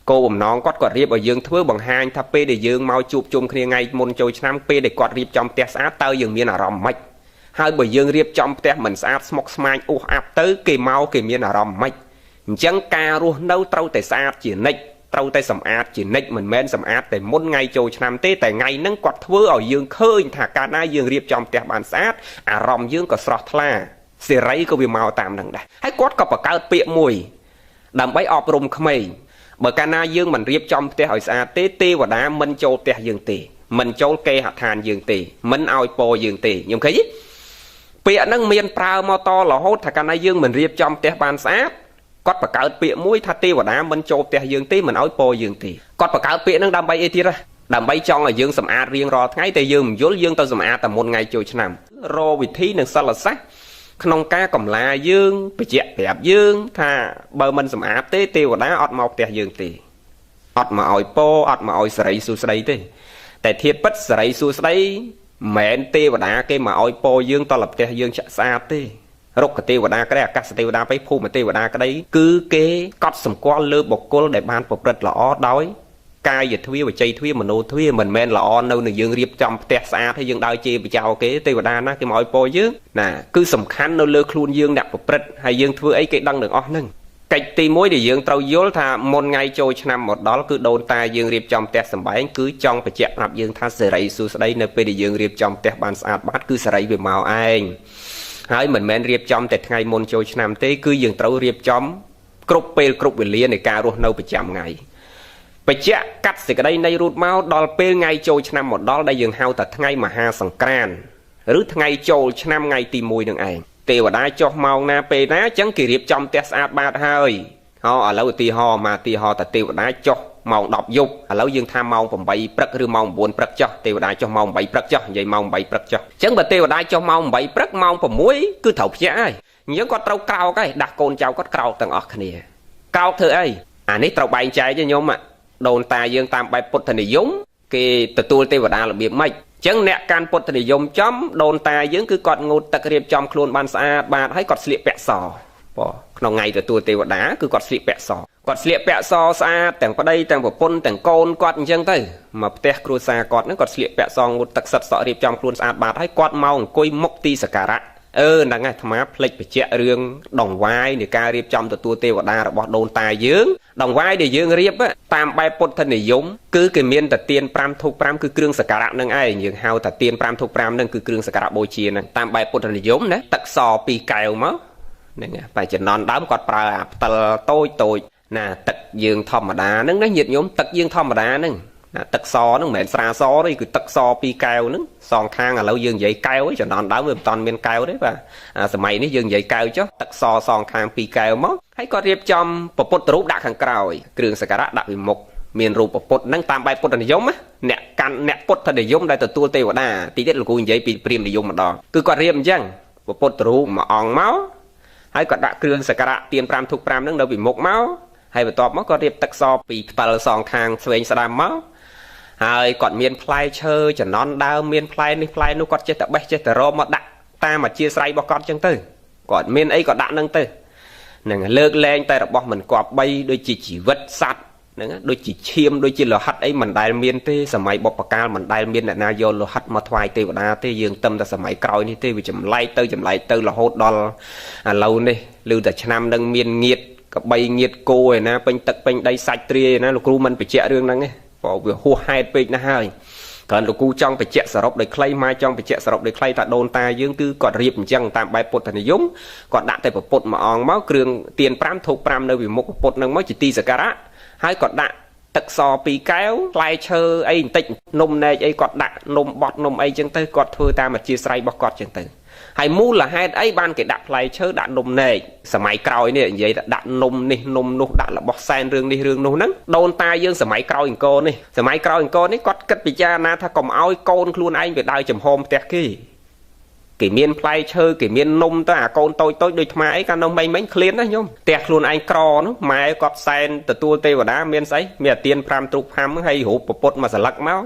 គោលបំណងគាត់រៀបឲ្យយើងធ្វើបង្ហាញថាពេលដែលយើងមកជួបជុំគ្នាថ្ងៃមុនចូលឆ្នាំពេលដែលគាត់រៀបចំផ្ទះស្អាតតើយើងមានអារម្មណ៍ម៉េចហើយបើយើងរៀបចំផ្ទះមិនស្អាតស្មុគស្មាញអ៊ុសអាប់ទៅគេមកគេមានអារម្មណ៍ម៉េចអញ្ចឹងការរស់នៅត្រូវតែស្អាតជានិច្ចត្រូវតែសម្អាតជានិច្ចមិនមែនសម្អាតតែមុនថ្ងៃចូលឆ្នាំទេតែថ្ងៃហ្នឹងគាត់ធ្វើឲ្យយើងឃើញថាកាលណាយើងរៀបចំផ្ទះបានស្អាតអារម្មណ៍យើងក៏ស្រស់ថ្លាសេរីក៏វាមកតាមហ្នឹងដែរហើយគាត់ក៏បង្កើតពាក្យមួយដើម្បីអប់រំក្មេងបើកាលណាយើងមិនរៀបចំផ្ទះឲ្យស្អាតទេទេវតាមិនចូលផ្ទះយើងទេមិនចូលគេហដ្ឋានយើងទេមិនឲ្យពរយើងទេខ្ញុំឃើញទេពាក្យហ្នឹងមានប្រើមកតរហូតថាកាលណាយើងមិនរៀបចំផ្ទះបានស្អាតគាត់បង្កើតពាក្យមួយថាទេវតាមិនចូលផ្ទះយើងទេមិនឲ្យពរយើងទេគាត់បង្កើតពាក្យហ្នឹងដើម្បីអីទៀតដើម្បីចង់ឲ្យយើងសម្អាតរៀងរាល់ថ្ងៃតែយើងមិនយល់យើងទៅសម្អាតតែមុនថ្ងៃចូលឆ្នាំរកវិធីនិងសិលសាស្ត្រក្នុងការកំឡាយើងបញ្ជាក់ប្រាប់យើងថាបើមិនសម្អាតទេទេវតាអត់មកផ្ទះយើងទេអត់មកឲ្យពរអត់មកឲ្យសេរីសួស្តីទេតែធាតុពិតសេរីសួស្តីមិនមែនទេវតាគេមកឲ្យពរយើងតលផ្ទះយើងចាក់ស្អាតទេរុក្ខទេវតាក្តីអាកាសទេវតាបៃភូមិទេវតាក្តីគឺគេកត់សម្គាល់លើបុគ្គលដែលបានប្រព្រឹត្តល្អដោយកាយទ្វាវិជ័យទ្វាមโนទ្វាមិនមែនល្អនៅនឹងយើងរៀបចំផ្ទះស្អាតហើយយើងដើរជេរបចោគេទេវតាណាគេមកឲ្យពរយើងណាគឺសំខាន់នៅលើខ្លួនយើងអ្នកប្រព្រឹត្តហើយយើងធ្វើអីគេដឹងទាំងអស់ហ្នឹងកិច្ចទី1ដែលយើងត្រូវយល់ថាមុនថ្ងៃចូលឆ្នាំមកដល់គឺដូនតាយើងរៀបចំផ្ទះសម្បែងគឺចង់បញ្ជាក់ប្រាប់យើងថាសេរីសួស្តីនៅពេលដែលយើងរៀបចំផ្ទះបានស្អាតបាតគឺសេរីវាមកឯងហើយមិនមែនរៀបចំតែថ្ងៃមុនចូលឆ្នាំទេគឺយើងត្រូវរៀបចំ គ្រប់ពេលគ្រប់វេលានៃការរស់នៅប្រចាំថ្ងៃបច្ចៈកាត់សេចក្តីនៃរូតមកដល់ពេលថ្ងៃចូលឆ្នាំមកដល់ដែលយើងហៅថាថ្ងៃមហាសង្ក្រាន្តឬថ្ងៃចូលឆ្នាំថ្ងៃទី1នឹងឯងទេវតាចុះម៉ោងណាពេលណាអញ្ចឹងគេរៀបចំផ្ទះស្អាតបាតហើយហោឥឡូវឧទាហរណ៍មកឧទាហរណ៍ថាទេវតាចុះម៉ោង10យប់ឥឡូវយើងថាម៉ោង8ព្រឹកឬម៉ោង9ព្រឹកចុះទេវតាចុះម៉ោង8ព្រឹកចុះនិយាយម៉ោង8ព្រឹកចុះអញ្ចឹងបើទេវតាចុះម៉ោង8ព្រឹកម៉ោង6គឺត្រូវភ្ញាក់ហើយអញ្ចឹងគាត់ត្រូវក្រោកហើយដាស់កូនចៅគាត់ក្រោកទាំងអស់គ្នាក្រោកធ្វើអីអានេះត្រូវបែងចែកទេញោមដូនតាយើងតាមបែបពុទ្ធនិយមគេទទួលទេវតារបៀបម៉េចអញ្ចឹងអ្នកកាន់ពុទ្ធនិយមចំដូនតាយើងគឺគាត់ងូតទឹករៀបចំខ្លួនបានស្អាតបាតហើយគាត់ស្លៀកពាក់សក្នុងថ្ងៃទទួលទេវតាគឺគាត់ស្លៀកពាក់សគាត់ស្លៀកពាក់សស្អាតទាំងប្តីទាំងប្រពន្ធទាំងកូនគាត់អញ្ចឹងទៅមកផ្ទះគ្រួសារគាត់ហ្នឹងគាត់ស្លៀកពាក់សងូតទឹកសិតសក់រៀបចំខ្លួនស្អាតបាតហើយគាត់មកអង្គុយមុខទីសក្ការៈហ្នឹងហើយអាត្មាភ្លេចបញ្ជាក់រឿងដង្វាយនៃការរៀបចំទទួលទេវតារបស់ដូនតាយើងដង្វាយដែលយើងរៀបតាមបែបពុទ្ធនិយមគឺគេមានតែទាន5ធូប5គឺគ្រឿងសក្ការៈនឹងឯងយើងហៅថាទាន5ធូប5នឹងគឺគ្រឿងសក្ការៈបូជាហ្នឹងតាមបែបពុទ្ធនិយមណាទឹកស2កែវមកហ្នឹងបែចំណន់ដើមគាត់ប្រើអាផ្តិលតូចតូចណាទឹកយើងធម្មតាហ្នឹងណាញាតិញោមទឹកយើងធម្មតាហ្នឹងណាទឹកសហ្នឹងមិនមែនស្រាសទេគឺទឹកស2កែវហ្នឹងសងខាងឥឡូវយើងនិយាយកែវចំណន់ដើមវាមិនតាន់មានកែវទេបាទសម័យនេះយើងនិយាយកែវចុះទឹកសសងខាង2កែវមកហើយគាត់រៀបចំពុទ្ធរូបដាក់ខាងក្រោយគ្រឿងសក្ការៈដាក់ពីមុខមានរូបពុទ្ធហ្នឹងតាមបែបពុទ្ធនិយមណាអ្នកកាន់អ្នកពុទ្ធនិយមដែលទទួលទេវតាទីទៀតលោកគ្រូនិយាយពីព្រាហ្មណ៍និយមម្ដងគឺគាត់រៀបអញ្ចឹងពុទ្ធរូបមួយអង្គមកហើយគាត់ដាក់គ្រឿងសក្ការៈទាន5ធូប5ហ្នឹងនៅពីមុខមកហើយបន្ទាប់មកគាត់រៀបទឹកសពីផ្តិលសងខាងឆ្វេងស្ដាំមកហើយគាត់មានផ្លែឈើចំណន់ដើមមានផ្លែនេះផ្លែនោះគាត់ចេះតែបេះចេះតែរមមកដាក់តាមអធិស្ឋានរបស់គាត់ចឹងទៅគាត់មានអីក៏ដាក់នឹងទៅហ្នឹងលើកលែងតែរបស់មិនគប្បីដូចជាជីវិតសត្វហ្នឹងដូចជាឈាមដូចជាលោហិតអីមិនដែលមានទេសម័យបុព្វកាលមិនដែលមានអ្នកណាយកលោហិតមកថ្វាយទេវតាទេយើងទឹមតែសម័យក្រោយនេះទេវាចម្លែកទៅចម្លែកទៅរហូតដល់ឥឡូវនេះឮតែឆ្នាំនឹងមានងៀតកបីងៀតគោឯណាពេញទឹកពេញដីសាច់ទ្រាយឯណាលោកគ្រូមិនបញ្ជាក់រឿងហ្នឹងទេព្រោះវាហួសហេតុពេកណាស់ហើយគ្រាន់លោកគ្រូចង់បញ្ជាក់សរុបដោយខ្លីមកចង់បញ្ជាក់សរុបដោយខ្លីថាដូនតាយើងគឺគាត់រៀបអញ្ចឹងតាមបែបពុទ្ធនិយមគាត់ដាក់តែពុទ្ធមួយអង្គមកគ្រឿងទាន5ធូប5នៅពីមុខពុទ្ធហ្នឹងមកជាទីសក្ការៈហើយគាត់ដាក់ទឹកស2កែវផ្លែឈើអីបន្តិចនំនែកអីគាត់ដាក់នំបត់នំអីចឹងទៅគាត់ធ្វើតាមអធិស្ឋានរបស់គាត់ចឹងទៅហើយមូលហេតុអីបានគេដាក់ផ្លែឈើដាក់នំនែកសម័យក្រោយនេះនិយាយថាដាក់នំនេះនំនោះដាក់របស់សែនរឿងនេះរឿងនោះហ្នឹងដូនតាយើងសម័យក្រោយអង្គរនេះសម័យក្រោយអង្គរនេះគាត់គិតពិចារណាថាកុំឲ្យកូនខ្លួនឯងវាដើរចំហមផ្ទះគេគេមានផ្លែឈើគេមាននំទៅអាកូនតូចតូចដូចថ្មអីកាលនោះមិញឃ្លានណាញោមផ្ទះខ្លួនឯងក្រនោះម៉ែគាត់សែនទទួលទេវតាមានស្អីមានអាទៀន5ទ្រូប5ហើយរូបពុទ្ធមួយសន្លឹកមក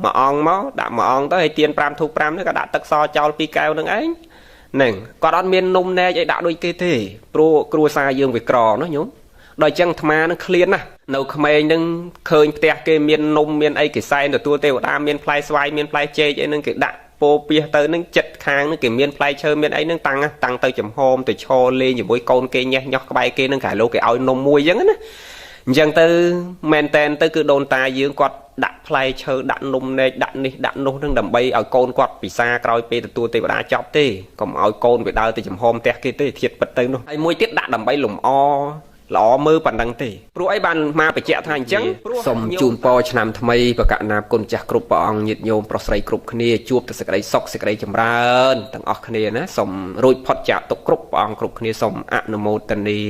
មួយអង្គមកដាក់មួយអង្គទៅហើយទៀន5ធូប5នេះក៏ដាក់ទឹកសចោល2កែវនឹងឯងហ្នឹងគាត់អត់មាននំនែកឲ្យដាក់ដូចគេទេព្រោះគ្រួសារយើងវាក្រនោះញោមដល់អញ្ចឹងអាត្មានឹងឃ្លានណាស់នៅក្មេងនឹងឃើញផ្ទះគេមាននំមានអីគេសែនទទួលទេវតាមានផ្លែស្វាយមានផ្លែចេកអីនឹងគេដាក់ពោពីសទៅនឹងចិត្តខាងនឹងគេមានផ្លែឈើមានអីនឹងតាំងទៅចំហមទៅឈរលេងជាមួយកូនគេញ៉េះញោះក្បែរគេនឹងក្រែលោកគេឲ្យនំមួយអញ្ចឹងណាអញ្ចឹងទៅមែនតែនទៅគឺដូនតាយើងគាត់ដាក់ផ្លែឈើដាក់នំនែកដាក់នេះដាក់នោះនឹងដើម្បីឲ្យកូនគាត់ពិសាក្រោយពេលទទួលទេវតាចប់ទេកុំឲ្យកូនវាដើរទៅចំហមផ្ទះគេទេធៀបពិតទៅនោះហើយមួយទៀតដាក់ដើម្បីលំអល្អមើលប៉ុណ្ណឹងទេព្រោះអីបានមកបញ្ជាក់ថាអញ្ចឹងសូមជូនពរឆ្នាំថ្មីបកណាបគុណចាស់គ្រប់ព្រះអង្គញាតិញោមប្រុសស្រីគ្រប់គ្នាជួបតែសេចក្តីសុខសេចក្តីចម្រើនទាំងអស់គ្នាណាសូមរួចផុតចាកទុក្ខគ្រប់ព្រះអង្គគ្រប់គ្នាសូមអនុមោទនា